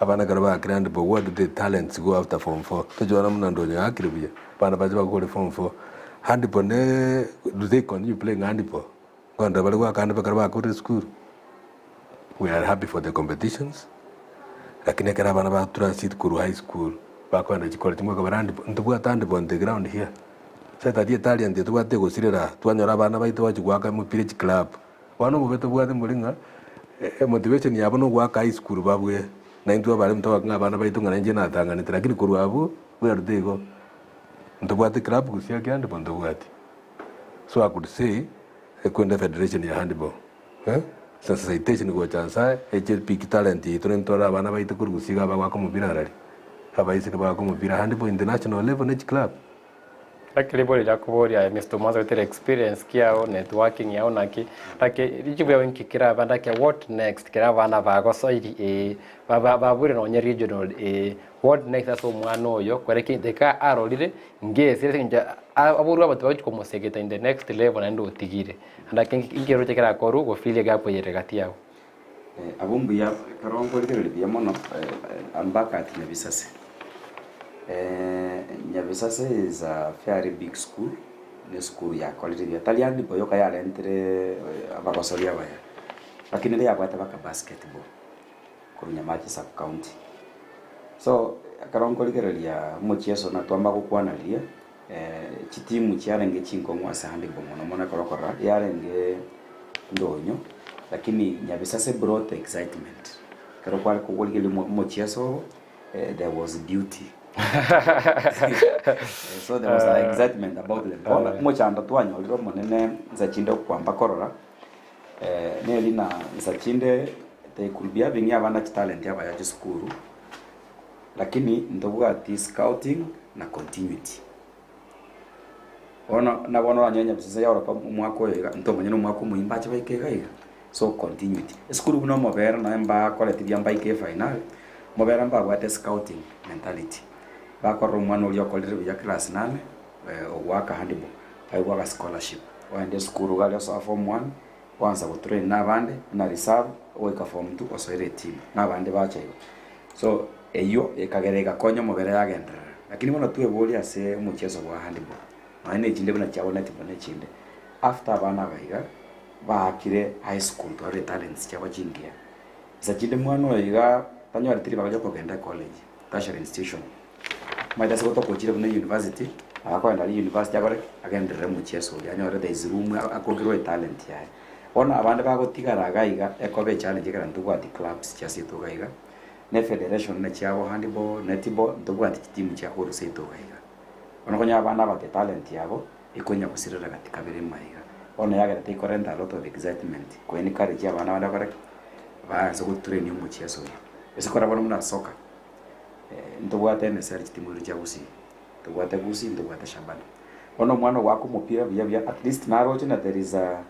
Abana ekero ba Grand Boy what do the talents go after form four? Tochi bono buna Ndonyo yakire buya, abana bache bakore form four, handball ne do they continue playing handball? Nkorenda bare goaka handball ekero bakorire esukuru? We are happy for the competitions, lakini ekero abana ba transit korwa high school bakogenda chicollege mwaka bare handball, ntobwate handball on the ground here. Ase tari etalent etobwate egosirera, twanyora abana baito bachia goaka emopira echiclub. Bono obobe tobwate mbori ng'a emotivation yabo na ogoaka high school babwe, na intwe abaremi togoaka ng'a abana baito ng'a nainche natang'anete lakini korwa abwo bwerute igo ntobwate club gose ake handball ntobwati. So I could say ekwende federation ya handball eh, sensitization gocha nse aye eche epick talent yaito naintwe tore abana baito korwa gusii iga bagoaka omopira arari, abaiseke bagoaka omopira handball international level ne chiclub. Lakini ribori riakoboria aye Mister Omwanza goetera experience ki yao, networking yao naki, laki richibu riao inki kerabe ande what next kera abana bagosoiri ee, babure nonye regional ee, what next ase omwana oyo kore ki eka arorire ngesire ase eng'encho aborwe abanto bagochi komosegeta in the next level naende otigire. Ande inki oroche kerakorwe gofill egap eye ere gati yabo? Abwo mbuya ekero nkorigereria buya mono I'm back at Nyabisase. Nyabisase is a very big school, ne esukuru yakorire buya, tari handball yoka yarentire abagosori abaya, lakini nigo yabwate mpaka basketball korwa Nyamache sub county. So ekero nkorigereria omochieso natwamba gokwana riria, chitimu chiarenge chinkong'u ase handball mono mono ekero okorora, yarenge ndonyo, lakini Nyabisase brought excitement, ekero kware korigereria omochieso obo, there was beauty so there was excitement about them. Bono omochando twanyorire omonene nsa chinde okwamba korora, neri na nsa chinde they could be having abana chitalent abaya chisukuru, Lakini ntobwati scouting na continuity. Bono na bono oranyore nyabisese yaoroka omwaka oyo iga, ntomanye na omwaka omoyio mbache baike iga iga, so continuity. Esukuru buna omobere nonya mbakoreti buya mbaike efinal, omobere mbabwate scouting mentality, bakorora omwana oria okorire buya class nane, ogoaka handball, aegwe aga scholarship, ogende esukuru iga aria osoa form one, Kwansa gotrain nabande buna reserve ogoika form two osoire etimu nabande bacha igo. So eyio ekagera egakonya omobere yagenderera. Lakini bono tweborie ase omocheso bwa handball nonya na echinde buna chiabo netball na echinde after abana aba iga baakire high school twarorire talents chiabo chingiya. Nsa chinde mwana oyo iga tanyoreti ribaga riokogenda ecollege, tertiary institution. Omanyete ase gotokochire buna university, nabo akogenda aria university akore ki? Agenderere omochieso oria anyore there is room akogerwe etalent yaye. Bono abande bagotigara iga iga, ekoba echallenge ekero ntobwati clubs chiasetwe iga iga, na efederation na chiabo handball, netball, ntobwati chitimu chia korusetwe iga iga. Bono okonyora abana aba etalent yabo, ekonya gosirera gati kabere ime iga. Bono yagera tekorenta a lot of excitement, ko encourage abana bande bakore ki? Baanse gotrain omochieso oyo. Ase korora bono buna soccer. Ntobwate emeseri chitimweri chia Gusii, ntobwate Gusii, ntobwate Shabana. Bono omwana ogoaka omopira buya buya at least naroche na there is a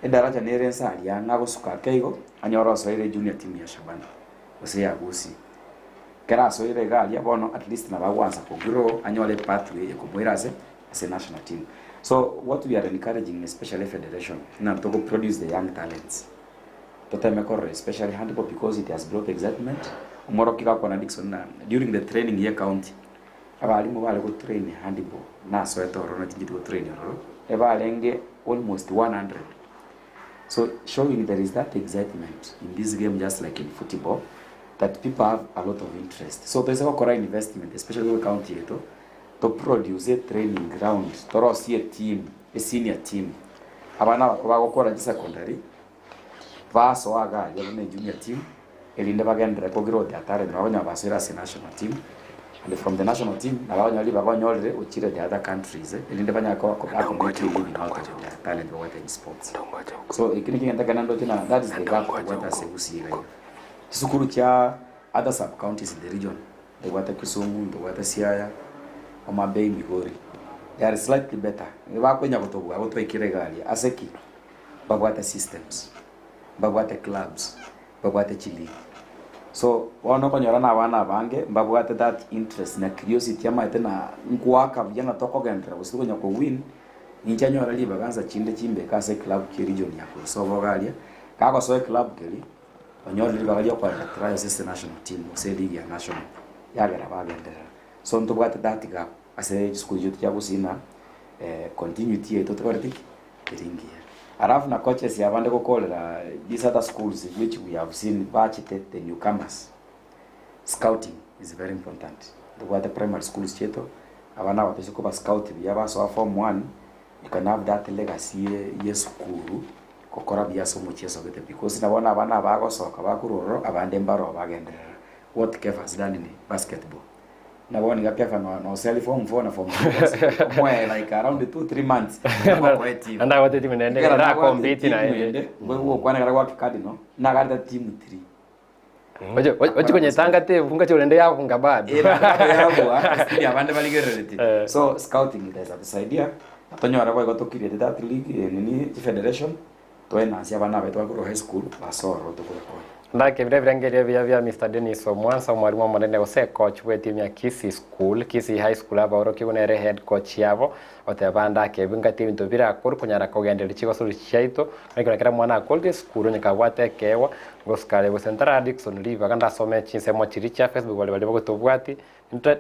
edaraja nere nse aria ang'e agosuka ake igo, anyore osoire ejunior team ya Shabana gose ya Gusii. Ekero asoire iga aria bono at least nabo agoansa kogrow anyore epathway ekomoira ase ase national team. So what we are encouraging especially federation ng'a togo produce the young talents. Toteme korora especially handball because it has brought excitement, omworokia gakwana Dickson na during the training ye county, abalimu bare go train handball nasoete ororo nachincheti go train ororo, ebarenge almost 100 so showing there is that excitement in this game just like in football that people have a lot of interest. So toise gokora investment especially ase county yaito, to produce a training ground, torosie eteam, a senior team, abana abakoro bagokora chisecondary, Basoa iga aria buna ejunior team, erinde bagenderere kogira oti atare nabo bakonyora basoire ase national team, and from the national team nabo bakonyora ribaga onyorire ochire the other countries erinde banyare koba ko make a living out of their talent babwate in sports. So ekio nakio egento ekero ndoche na that is the gap tobwate ase Gusii iga iga. Chisukuru chia other sub counties in the region, ntobwate Kisumu, ntobwate Siaya, Homa Bay, Migori, they are slightly better, bakonya gotobua abwo twaikire iga aria, ase ki? Mbabwate systems, mbabwate clubs, mbabwate chileague. So bono okonyora na abana abange mbabwate that interest na curiosity amaete na nkoaka buya na tokogenderera gose tokonya ko win, ninche nyore ribaga nsa chinde chimbeke ase eclub kia region ya Kosovo iga aria, kagosoa eclub keria, onyorire ribaga ria okoenda trials ase national team gose eleague ya national, yagera bagenderera. So ntobwate that gap ase chisukuru chiaito chia Gusii na continuity yaito tokoreti ki? Ere engiya. Alafu na coaches abande gokorera these other schools which we have seen bachete the newcomers. Scouting is very important. Ntobwate primary schools chiaito, Abana aba toise koba scout buya basoa form one, you can have that legacy ye esukuru gokora buya ase omochieso gete because nabo bono abana aba bagosoka bakorwa ororo abande mbaroo bagenderera what Kefa has done in basketball. Buna bono iga Kefa no noseri form four na form three bonsi omoe like around 2 3 months nabo okoe team. Naende abwate etimu naende Ekero era nabwate compete etimu naende. ende, gokwana ekero gwake Cardinal, nagarete timu 3. Oche oche konyetanga tefunga chorende yafunga bado. Eh, naende bado yabua, still abande barigerereti. Eh. So scouting itaweza tusaidia na tonyore boigo to create that league eh, nini federation toenansie abana baito bakorwa high school basororo tokobakonya. Ndake bire ebirengerio ebiya bia Mister Dennis Omwansa, omwalimu omonene gose coach bw'etimu ya Kisii School, Kisii High School abaorokigwa nere head coach yabo, Goteba ndake ebi ngati ebinto birakorwe konyara kogendereria chigosori chiaito, naki na kera omwana akorire esukuru onye kabwate ekeegwa, ngosuka are gose ntara Dickson ribaga ndasome chinsemo chiria chia Facebook baria baria bagotobwati,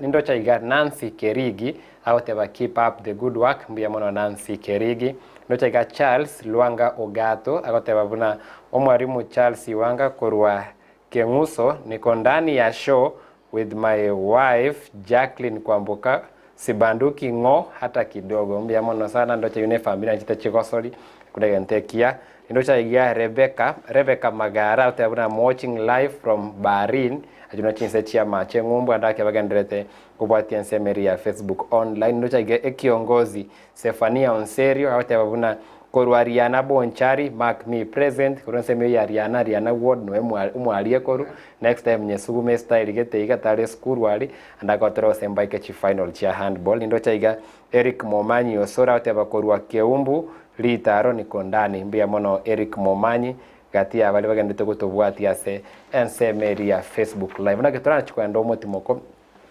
nindoche iga Nancy Kerigi agoteba keep up the good work, mbuya mono Nancy Kerigi. Ndoche iga Charles Lwanga Ogato agoteba buna omwarimu Charles Iwanga korwa Keng'uso niko ndani ya show With my wife Jacqueline Kwamboka sibanduki ng'o hata kidogo mbuya mono sana ndoche eyio ne efamiri nanchete chigosori ekero egento ekiya ndoche iga Rebecca Rebecca Magara oteba buna am watching live from Bahrain achio no chinse chia amache eng'umbu ande ake bagendererete kobwatia ensemo eria ya Facebook online ndoche iga ekiongozi Zephania Onserio agoteba buna korwa Riana Bonchari mark me present korwa ensemo eyio ya Riana Riana ward noe omwarie koru next time nyesugume estyle gete iga tare esukuru aria ande agotera gose mbaike chifinal chia handball nindoche iga Eric Momanyi Osoro agoteba korwa Keumbu Ritaro niko ndani mbuya mono Eric Momanyi gati ya baria bagenderete gotobwatia ase ensemo eria ya Facebook live naki toranchi kogenda omotimoko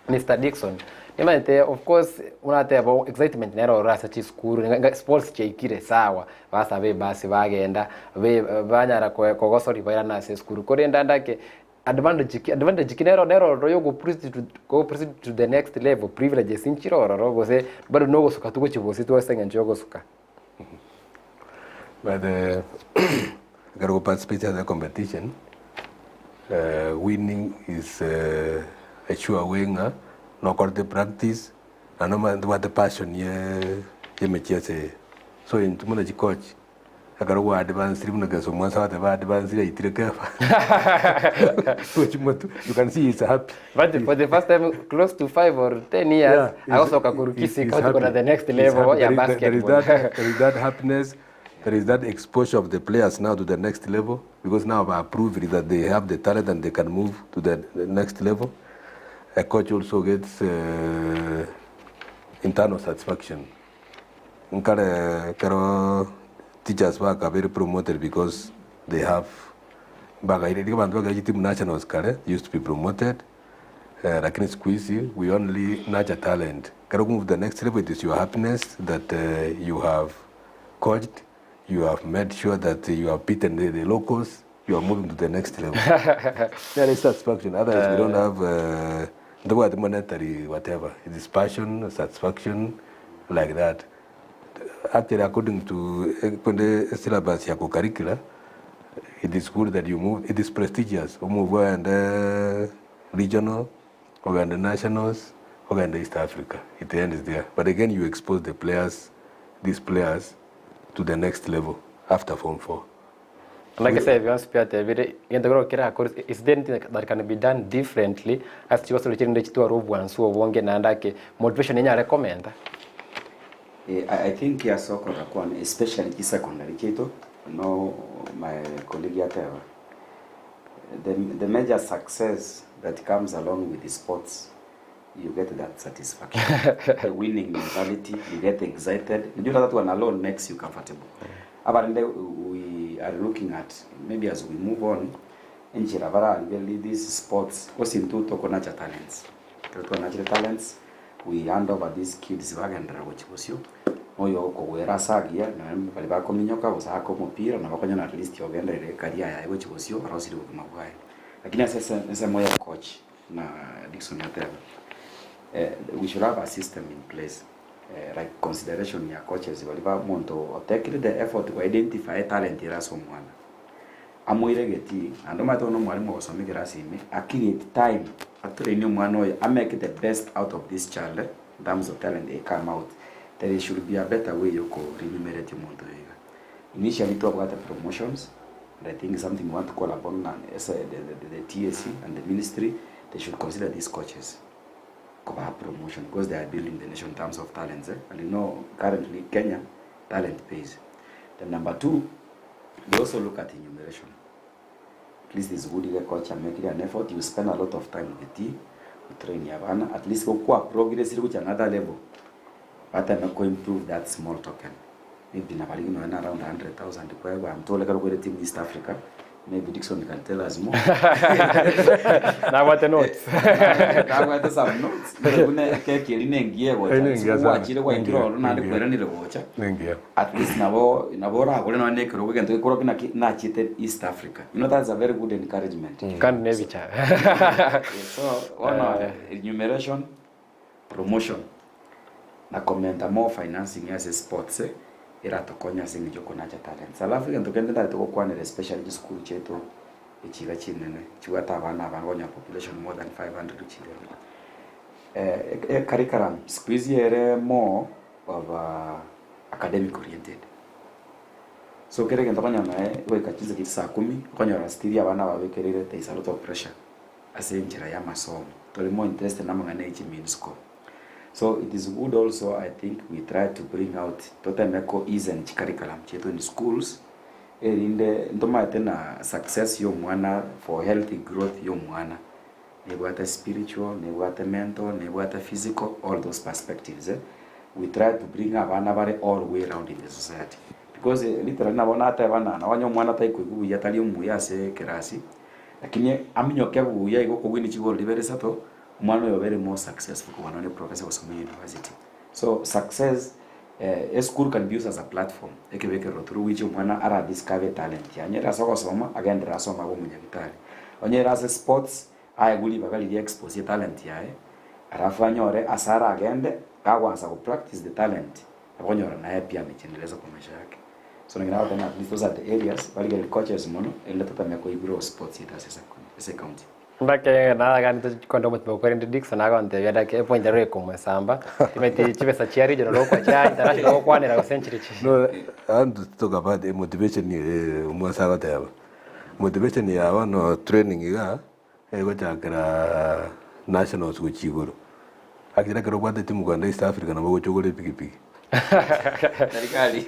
Mister Dickson, nimanyete of course buna ateba excitement nere ororo ase chisukuru nga sports chiaikire sawa, basaba ebasi bagenda, be banyara koe kogosori bairane ase esukuru. Korende ande ake, advantage ki advantage ki nero nero ororo ya ogoproceed to goproceed to the next level, privileges nchire ororo gose bado na ogosuka togochia bositwa ase eng'encho ya ogosuka. By the ekero go participate ase competition winning is a sure way ng'a nokorete practice naende omanye ntobwate passion ye emechieso eye. So intwe buna chicoach ekero gwa advanced buna gese omwansa gwateba advanced aitire kefa gochia motwe you can see he is happy. But for the first time close to 5 or 10 years Yeah, he's- agosoka korwa he's- Kisii he's County kona happy. the next He's level happy. ya There is that- there is basketball. that- There is that happiness, there is that exposure of the players now to the next level because now they have proved that they have the talent and they can move to the next level. A coach also gets internal satisfaction. Nkare ekero teachers bakabeire promoted because they have bagaire abanto bakaire chitimu nationals kare used to be promoted lakini siku hizi we only nurture talent. Ekero okomove to the next level it is your happiness that you have coached, you have made sure that you have beaten the locals, you are moving to the next level. There is satisfaction, otherwise we don't have ntobwati monetary whatever. It is passion, satisfaction like that. Actually according to kende syllabus ya curricula, it is good that you move, it is prestigious. Omove ogende regional, ogende nationals, ogende East Africa. It ends there. But again you expose the players, these players to the next level after form 4. Naki ase bionsi pi atebire, egento kero kerakore, is there anything that can be done differently ase chigosori chirinde chitware obwansu obonge naende ake motivation enyare komenta? Eh, I, I think ase okorora kwane especially chisecondary chiaito no my colleague ateba the, the major success that comes along with the sports you get that satisfaction the winning mentality you get excited you know that one alone makes you comfortable abarende we are looking at maybe as we move on enchera bararigereria these sports gose intwe tokonacha talents ekero twanachire talents we hand over these kids bagenderera gochia bosio oyo okogwera ase agiya naende baria bakominyoka gose ake omopira nabo okonyora at least ogenderere ecareer yaye gochia bosio arosirie obogima bwaye. Lakini ase ase ensemo ya coach na Dickson ateba we should have a system in place like consideration ya coaches baria ba omonto otekire the effort go identify etalent ere ase omwana amoire egetii naende omanyete bono omwalimu ogosoma ekerasi ime a create time atraine omwana oyo amake the best out of this child. In terms of talent they come out. There should be a better way yoko remunerate omonto oyo iga. Initially twabwate promotions and I think something we want to call upon na ase the, the, the TSC and the ministry they should consider these coaches kobaa promotion because they are building the nation in terms of talents eh? And you know currently Kenya talent pays. Then number two, they also look at enumeration. At least it's good iga coach amekire an effort, you spend a lot of time with the team, gotrain abana, at least gokwa progress gochia another level, bateme ko improve that small token. Maybe nabarigi nonya na around 100,000 kwegwa, I'm told ekero kwere team East Africa, maybe Dickson can tell us more. Nabwate notes. Nabwate some notes. Buna ekeki eri nengiya egocha, Eri nengiya sana. gwachire gwaikire Nengiya, ororo naende nengiya. kweranire gocha. Nengiya. At least nabo nabo oragore nonya na ekerogo egento gekorwa naki nachiete East Africa. You know that's a very good encouragement. Kandi nebicha. So bono enumeration, promotion na komenta more financing ase sports eratokonye ase eng'encho yokonacha talents. Alafu egento kende ntagete gokwanera especially chisukuru chiaito echi iga chinene chibwate abana abange okonyora population more than 500 gochia igoro. Ecurriculum siku hizi ere more of academic oriented. So kera egento okonyora naye goika chinsa chiria saa kumi, okonyora still abana babekereire there is a lot of pressure ase enchera ya amasomo. Tori more interested na amang'ana ya chimean score. So it is good also I think we try to bring out toteme ko easen chicurriculum chiaito in schools erinde ntomaete na success ya omwana for healthy growth ya omwana Nebwate spiritual, nebwate mental, nebwate physical, all those perspectives eh, we try to bring abana bare all way round in the society because literally nabo nateba na onye omwana taikoigwa buya tari omuya ase ekerasi, lakini aminyoke buya igo okogwini chigoro ribere isato, omwana oyo obere more successful kobua nonye professor gosoma university. So success esukuru can be used as a platform, ekebekerero through which omwana ara discover etalent yaye. Onye ere ase ogosoma, agenderere asome abe omonyagitari. Onye ere ase sports, aegwe ribaga riria expose etalent yaye, alafu anyore ase aragende, kagoansa go practice the talent, akonyora naye pia amejiendeleza kwa maisha yake. So naki nagoteba ng'a at least those are the areas, barigereria coaches mono, erinde totame koigura sports yaito ase ase ecounty. Ndake naraganete konde omotima okwo korende Dickson agontebia ndake epoint ero ekomosamba timanyeti chibesa chia regional okwa chia international ogokwanera gose nchiri chi. No, I want to talk about the motivation eh, omwase agoteba. Motivation ya bono training iga, egochakera nationals gochia igoro. Lakini ekero obwate timu kogenda East Africa nabo ogocha ogore epikipiki. Serikali.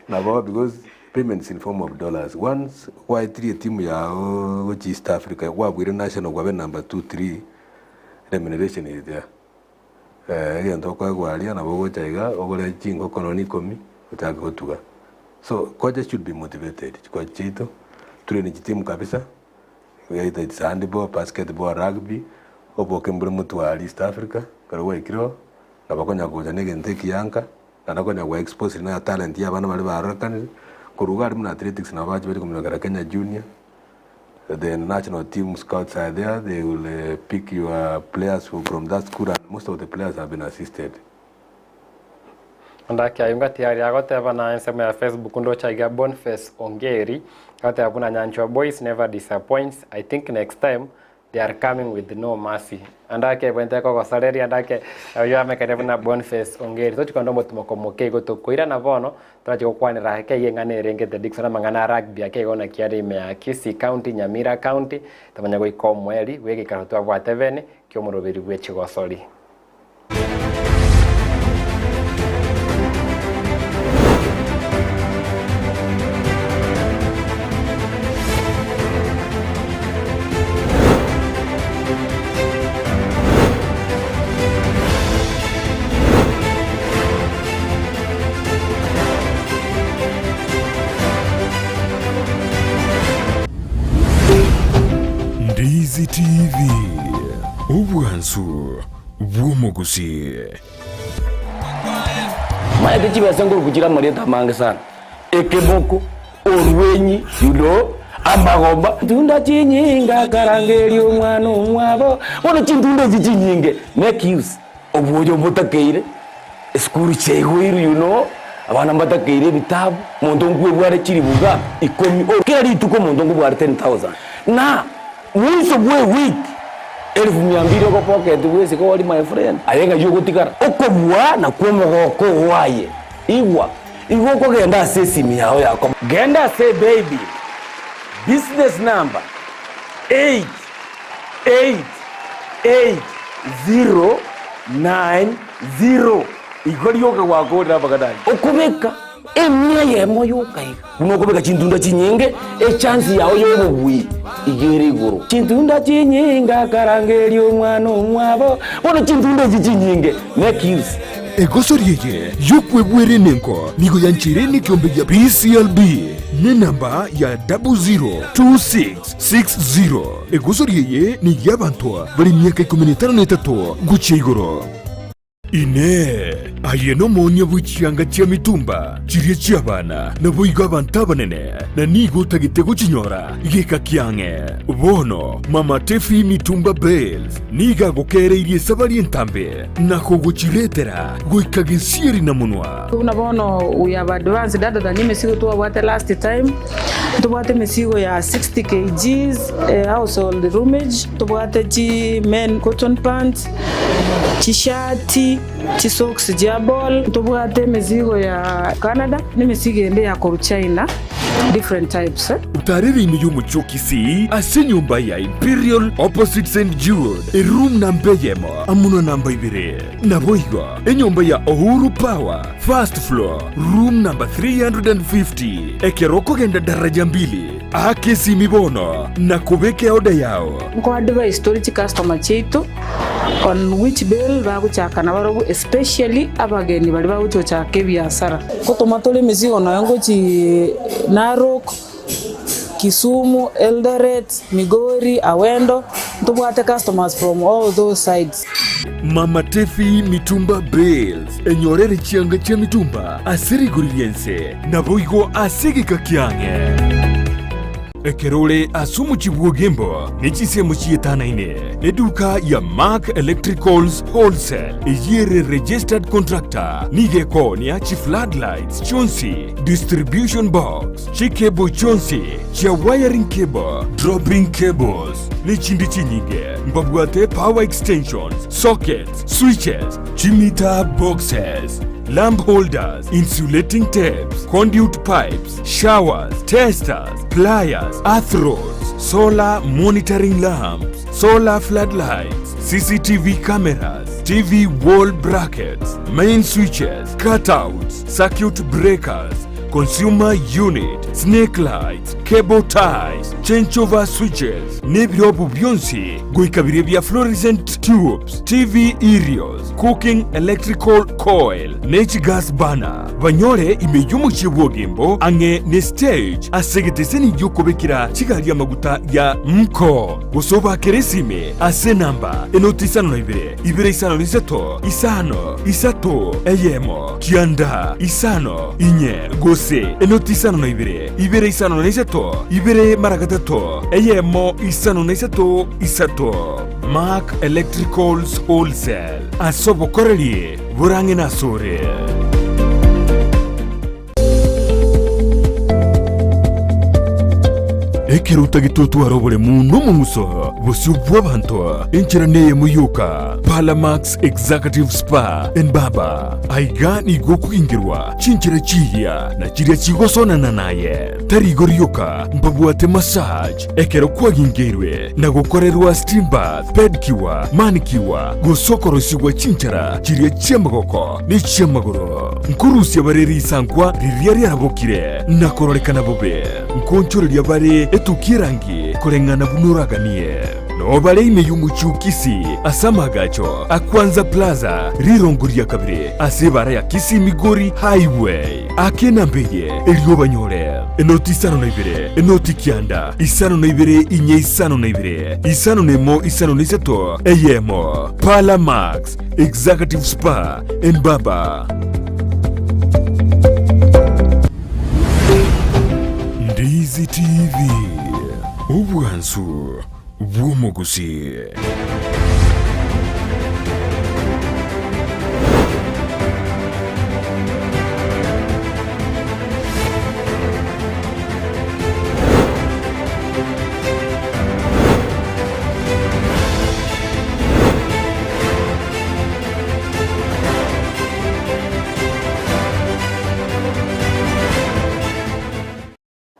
Nabo because payments in form of dollars. Once gwaetirie etimu yago gochia East Africa, kwabuire national kwabe number two, three, remuneration is there. Egento okoegwa aria nabo ogocha iga ogore chingoko nonye ikomi ochake gotuga. So coaches should be motivated, chikochi chiaito, train chitimu kabisa. Either it's handball, basketball, rugby, oboke mbore motware East Africa, ekero gwaikire oo, nabo okonya gocha na egento ekiya nka, naende okonya gwa expose na talent ya abana baria barorekanire, korwa iga aria buna athletics nabo bache baria kominokera Kenya junior, the national team scouts are there, they will pick your players from that school and most of the players have been assisted. Onde akiayunga tiari agoteba na ensemo ya Facebook ndoche iga Boniface Ongeri agoteba buna Nyanchwa boys never disappoints I think next time they are coming with no mercy ande akebwente kogosareria ande ake oyio amekane buna Boniface Ongeri tochi konda omotimoko moke igo tokoirana bono torachi gokwanera ake iga eng'ana erengete Dickson amang'ana a rugby ake igo naki are ime ya Kisii County Nyamira County tomanye goika omoeri bw'egeikaro twabwate bene ki'omoroberi bw'echigosori. Ndizi TV, obwansu bw'omogusii. Maete chibesa nkoruku chire amarieta amange sana, ekeboko, orwenyi, you know, amagomba, tunda chinyinga akarangeria omwana omwabo, bono chintunda echi chinyinge make use obwoyo mbotakeire, esukuru chiaigoirwe you know, abana mbatakeire ebitabu, omonto nkwebware chiribu iga ikomi, kera rituko omonto nkobware 10,000 na mwiso bwa ewiki. Elfu mia mbili ogopocket bwesike ori my friend. Aye ng'ai ogotigara? Okobua nakwo omogoko oo aye. Igwa, igo okogenda ase esimi yao ya komo. Genda ase ebaybill, business number 8888090. Igo rioka gwakorire amang'ana ayio. Okobeka emia eyemo yoka iga. Buna okobeka chintunda chinyinge, echansi yao y'obobui iga ere igoro. Chintunda chinyinge akarangeria omwana omwabo. Bono chintunda echi chinyinge make use. Egosori eye y'okwebwera enengo nigo yancheire nekeombe gia PCLB nenamba ya 002660. Egosori eye ney'abanto bare emiaka ikomi na etano na etato gochia igoro. Inee! Aye nomoonia bwe chianga chia mitumba chiria chi'abana, naboigo abanto abanene, na nigo otagete gochinyora geka kiang'e? Bono Mama Tefi Mitumba Bales nigo agokeereirie esabari entambe na kogochiretera goika gesieri na monwa. Buna bono we have advanced other than emesigo twabwate last time, ntobwate emesigo ya 60 kgs household roomage, ntobwate chi men cotton pants, chishati, chisocks chia ball, ntobwate emesigo ya Canada na emesigo ende ya korwa China different types. Otarere ime y'omochie o Kisii ase enyomba ya Imperial opposite St Jude, eroom namba eyemo amo na namba ibere. Naboigo enyomba ya Uhuru Power, first floor, room number 350. Ekero okogenda daraja mbili, aka esimi bono na kobeka eoda yao. Nko advise tore chicustomer chiaito on which bale bagochaka nabarobwo especially abageni baria bagochi gochaka ebiasara. Ngotoma tore emesigo nonya ngochi Narok, Kisumu, Eldoret, Migori, Awendo, ntobwate customers from all those sides. Mama Tefi Mitumba Bales, enyorere chianga chia mitumba ase rigori ri'ense, naboigo ase egeka kiang'e. Ekero ore ase omochie bw'Ogembo ne chinsemo chietanaine, eduka ya Mark Electricals Wholesale eyio ere registered contractor nigo ekoonia chi floodlights chionsi, distribution box, chicable chionsi chia wiring cable, dropping cables, ne chinde chinyinge. Mbabwate power extensions, sockets, switches, chimeter boxes, lamp holders, insulating tapes, conduit pipes, showers, testers, pliers, earth rods, solar monitoring lamps, solar floodlights, CCTV cameras, TV wall brackets, main switches, cutouts, circuit breakers, consumer unit, snake lights, cable ties, changeover switches, nebirobu bionsi goika biria bia fluorescent tubes, TV aerials, cooking electrical coil, ne chigas burner. Banyore ime y'omochie bw'Ogembo ang'e ne stage ase egeteseni gi'okobekera chigari amaguta ya Mko. Gose obakere esime ase enamba enoti isano na ibere, ibere isano na isato, isano, isato, eyemo, kianda, isano, inye, gose enoti isano na ibere, ibere isano na isato, ibere mara gatato, eyemo, isano na isato, isato. Mark Electricals Wholesale, ase obokoreri borang'e nasore. Ekero otagete otware oboremu nomong'uso bosio bw'abanto, enchera neyemo yoka, Palamax Executive Spa and Barber. Aiga nigo okogingerwa chinchera chiiya na chiria chigosonana naye. Tari igo rioka, mbabwate massage ekero kwagingeirwe na gokorerwa steam bath, pedicure, manicure, gose okorosigwa chinchara chiria chi'amagoko ne chi'amagoro. Nkorusia bare risankwa riria riarabokire na kororekana bobe, nkoonchoreria bare etukia erangi koreng'ana buna oraganie. Noo bare ime y'omochie o Kisii ase amaagacho a Kwanza Plaza, rirongo ria kabere ase ebaara ya Kisii Migori Highway. Aka enamba eye erio obanyore, enoti isano na ibere, enoti kianda, isano na ibere inye isano na ibere, isano na emo isano na isato, eyemo. Parlour Max, Executive Spa and Barber. Ndizi TV, obwansu bw'omogusii.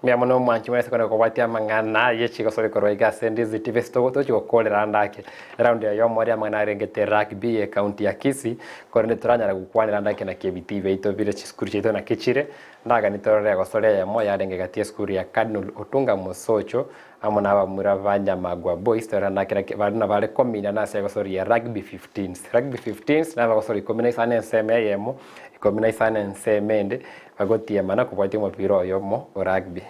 Mbuya mono omwanchi bwensi kore kobwatia amang'ana ye chigosori korwa iga ase Ndizi TV ase togochi gokorera ande ake eraundi eye yomoerio amang'ana arengete rugby ye county ya Kisii korende toranyare gokwanera ande ake naki ebitii biaito bire chisukuru chiaito naki chire ndagani torore egosori eyemo yarenge gati esukuru ya Cardinal Otunga Mosocho amo na abamura ba Nyamagwa Boys torore ande ake naki baria nabare kominana ase egosori ya rugby fifteens. Rugby fifteens nabagosori ikomi na isano ensemo eyemo ikomi na isano ensemo ende Bagotiemana kobwatia omopira oyomo o rugby.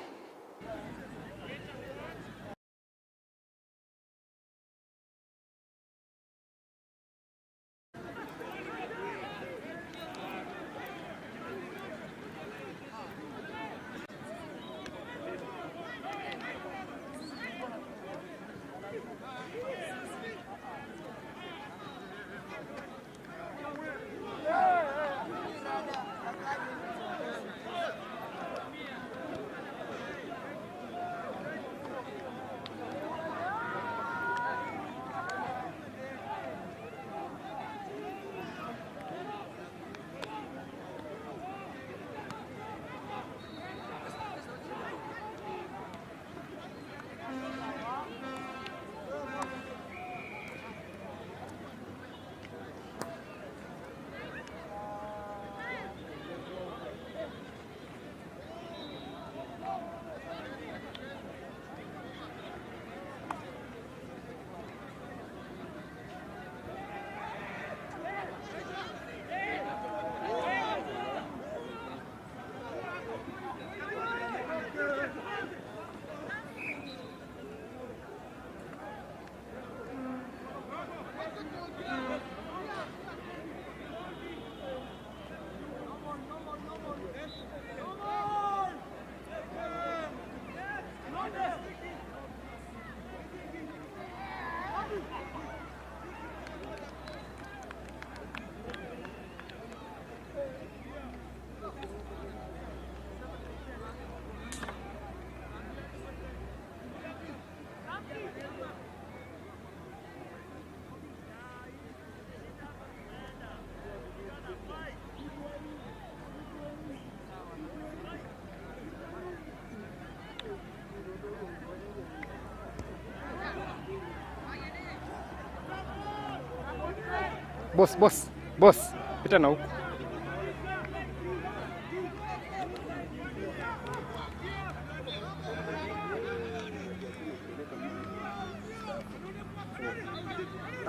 Boss, boss, boss, pita na huku.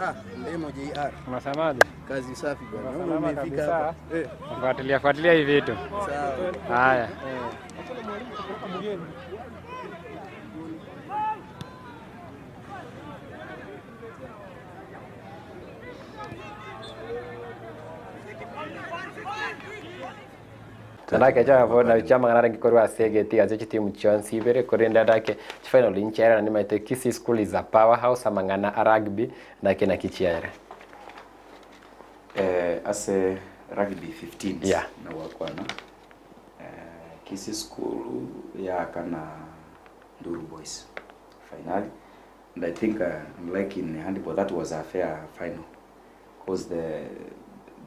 Ah, Ndemo JR. Unasemaje? Kazi safi bwana. Naona Salama umefika kabisa. hapa. Eh. Fuatilia fuatilia hivi vitu. Sawa. Haya. Andake chabo na chama ngana rangi korwa ase egeti ase chitimu chionsi ibere korende andake chifinal inchiaera na nimaete Kisii School is a powerhouse amang'ana a rugby nake naki chiaera. Eh, ase rugby 15s Yeah. nagwakwana eh, Kisii School yaaka na Nduru Boys finally and I think uh, unlike in handball that was a fair final because the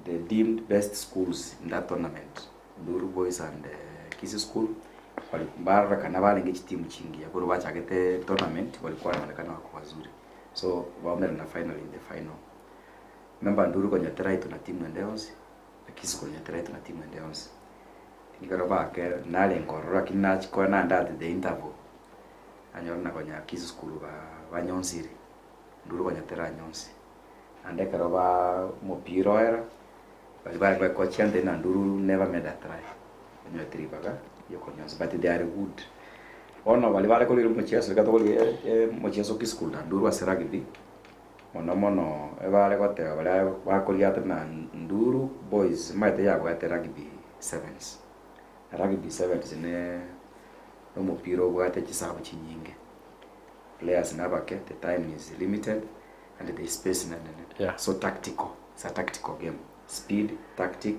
the deemed best schools in that tournament Nduru Boys and uh, Kisii School walibarakana balenge chitimu chingi yakuru bachagete tournament walikuwa wanaonekana wako wazuri so waomera na final in the final remember Nduru konyetera itu na timu ende yonsi na Kisii konyetera itu na timu ende yonsi nikero bake nare nkorora lakini nachikoa nande at the interval anyora na konya Kisii School ba banyonsire Nduru konyetera anyonsi ande ekero ba mopira oera bari bare gokochia nde na Nduru never made a try onywetiri baga yokonyonsi but they are good bono bari bare korire omocheso reka tokori omocheso Kisii School na Nduru ase rugby mono mono ebare goteba baria bakoria ate na Nduru Boys maete yabwate rugby sevens. Na rugby sevens ne omopira obwate chisabu chinyinge players nabake the time is limited and the space nenene Yeah. so tactical it's a tactical game speed tactic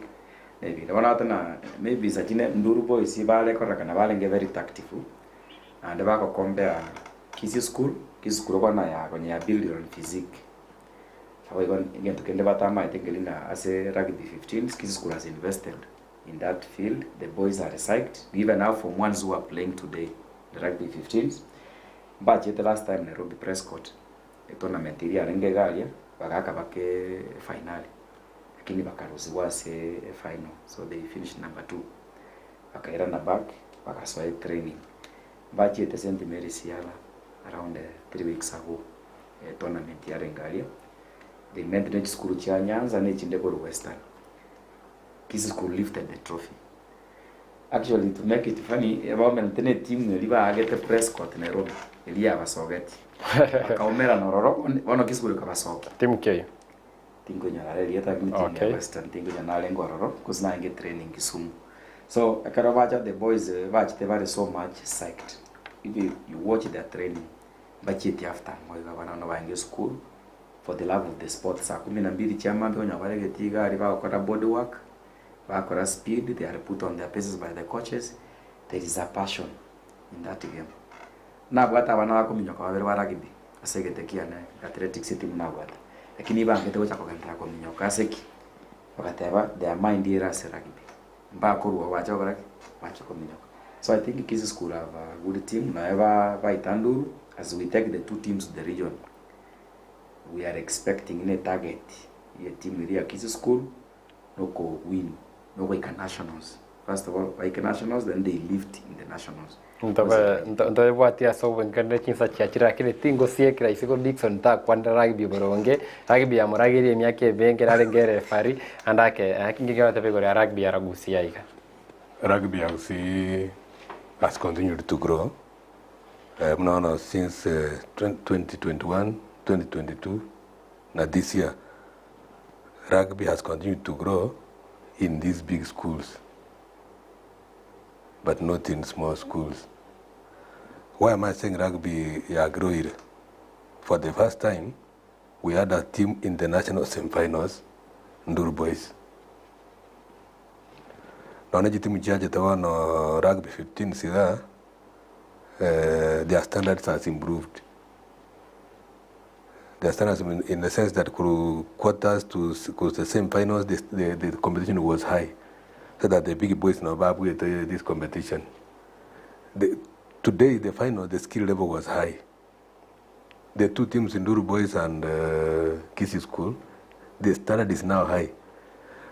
nebindu bono ate na maybe sachine Nduru Boys bare korekana barenge very tactical and bagokombea Kisii School Kisii School bono ya konya ya build on physique abo igo egento kende batamaete nkeri na ase rugby 15 Kisii School has invested in that field the boys are psyched even now from ones who are playing today the rugby 15s mbachete last time Nairobi Prescott etournament eria yarenge iga aria bagaka bake efinali lakini bakarusiwa ase efinal so they finished number two bakairana back bagasoa etraining mbachete St Mary's Yala around 3 weeks ago etournament yarenge aria. They met ne chisukuru chia Nyanza na echinde korwa Western. Kisii School lifted the trophy. Actually, to make it funny, baumerete na etimu eria baagete Prescott Nairobi, eria yabasogeti. Bakaumera nororo, bono Kisii School ekabasokia. Timu ki? Tinkonyora are erieta lakini timu ya Western tinkonyora narenge ororo, gose narenge training Kisumu. So, ekero bacha the boys eh, bachete bare so much psyched. If you watch their training, bachieti after ngoiga abana bano baenge school for the love of the sport. Saa kumi na mbili chia mambia onye baregeti igari bagokora body work, bakora speed, they are put on their paces by the coaches. There is a passion in that game. Nabwate abana bakominyoka babere ba rugby ase egete kiane athletics team nabwate. Lakini bangete gocha kogenderera kominyoka ase ki? Bagateba their mind ere ase rugby. Mbakorwa bacha gokora ki? Bacha kominyoka. So I think Kisii School have a good team. Naye ba baitanduru as we take the two teams to the region. We are expecting ne target ye team eri ya Kisii School noko win nogoika nationals. First of all, baike nationals, then they lift in the nationals. Ntobe ase obwenkane chinsa chiachire lakini tingosiekera isiko Dickson takwandera rugby boronge rugby yamuragirie emiaka ebenge narenge referee andake ngigera igoro ya rugby yaragusia iga. Rugby ya Gusii has continued to grow. Mnaona since 2021, 2022, na this year, rugby has continued to grow in these big schools, but not in small schools. Why am I saying rugby ya growing? For the first time, we had a team in the national semifinals, Nduru Boys. Naona timu chiachete bono rugby 15 siga their standards has improved. Their standards in the sense that kuru quarters to the semi-finals, the competition was high, so that the big boys now with this competition. Today, the final, the skill level was high. The two teams, Nduru Boys and Kisii School, the standard is now high.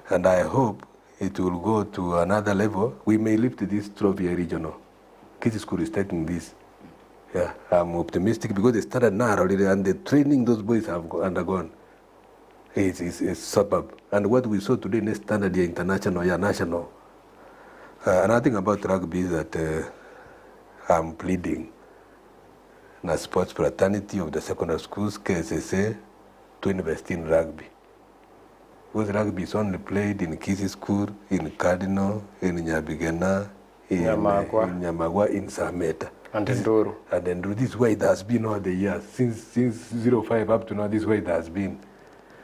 And I hope it will go to another level. We may lift this trophy regional. Kisii School is taking this. Yeah, I'm optimistic because the standard now already and the training those boys have undergone is superb. And what we saw today in the standard, yeah, international, yeah, national. Another thing about rugby is that I'm pleading na sports fraternity of the secondary schools, KSSA, to invest in rugby. Because rugby is only played in Kisii School, in Cardinal, in Nyabigena, in Nyamagwa. in Nyamagwa, in Sameta. And Nduru. And Nduru. This is where it has been all the years. Since 05 up to now, this is where it has been.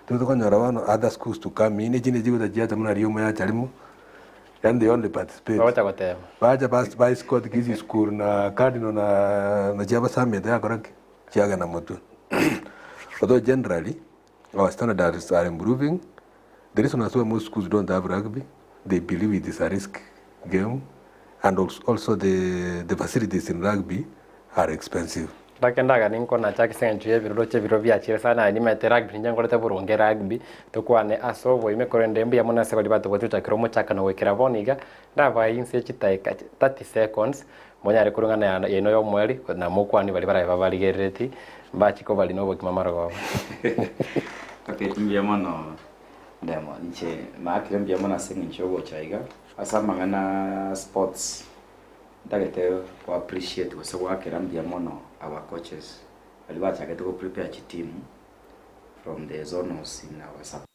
Tutokonyora wano other schools to come in. Echinde chikuta chiacha muna riomo ya chalimu. And they only participate. Bacha gotema. Bacha bas by Scott Kisii School na Cardinal na chiaba Sameta yakoraki. Chiaga na mutu. Although generally, our standards are improving. The reason as why most schools don't have rugby, they believe it is a risk game, and also the facilities in rugby are expensive. Ndakendaga ninkona chake senchu ebiro chebiro biachire sana nimete rugby ninjangorete burunge rugby tukwane ase oboime korende mbuya mono ase bari batogotwechakera omochakano gwikera bono iga ndaba inse chitaika 30 seconds monyare kurung'ana yeno ya omweri na mokwani bari barabe babarigerereti mbachiko bari na obokima marogoba. Okay, mbuya mono ndemo inche naakire mbuya mono ase eng'encho ogocha iga ase amang'ana sports ntagete ku appreciate gose gwakera mbuya mono our coaches bari bachagete go prepare chitimu from the zonals in our sub.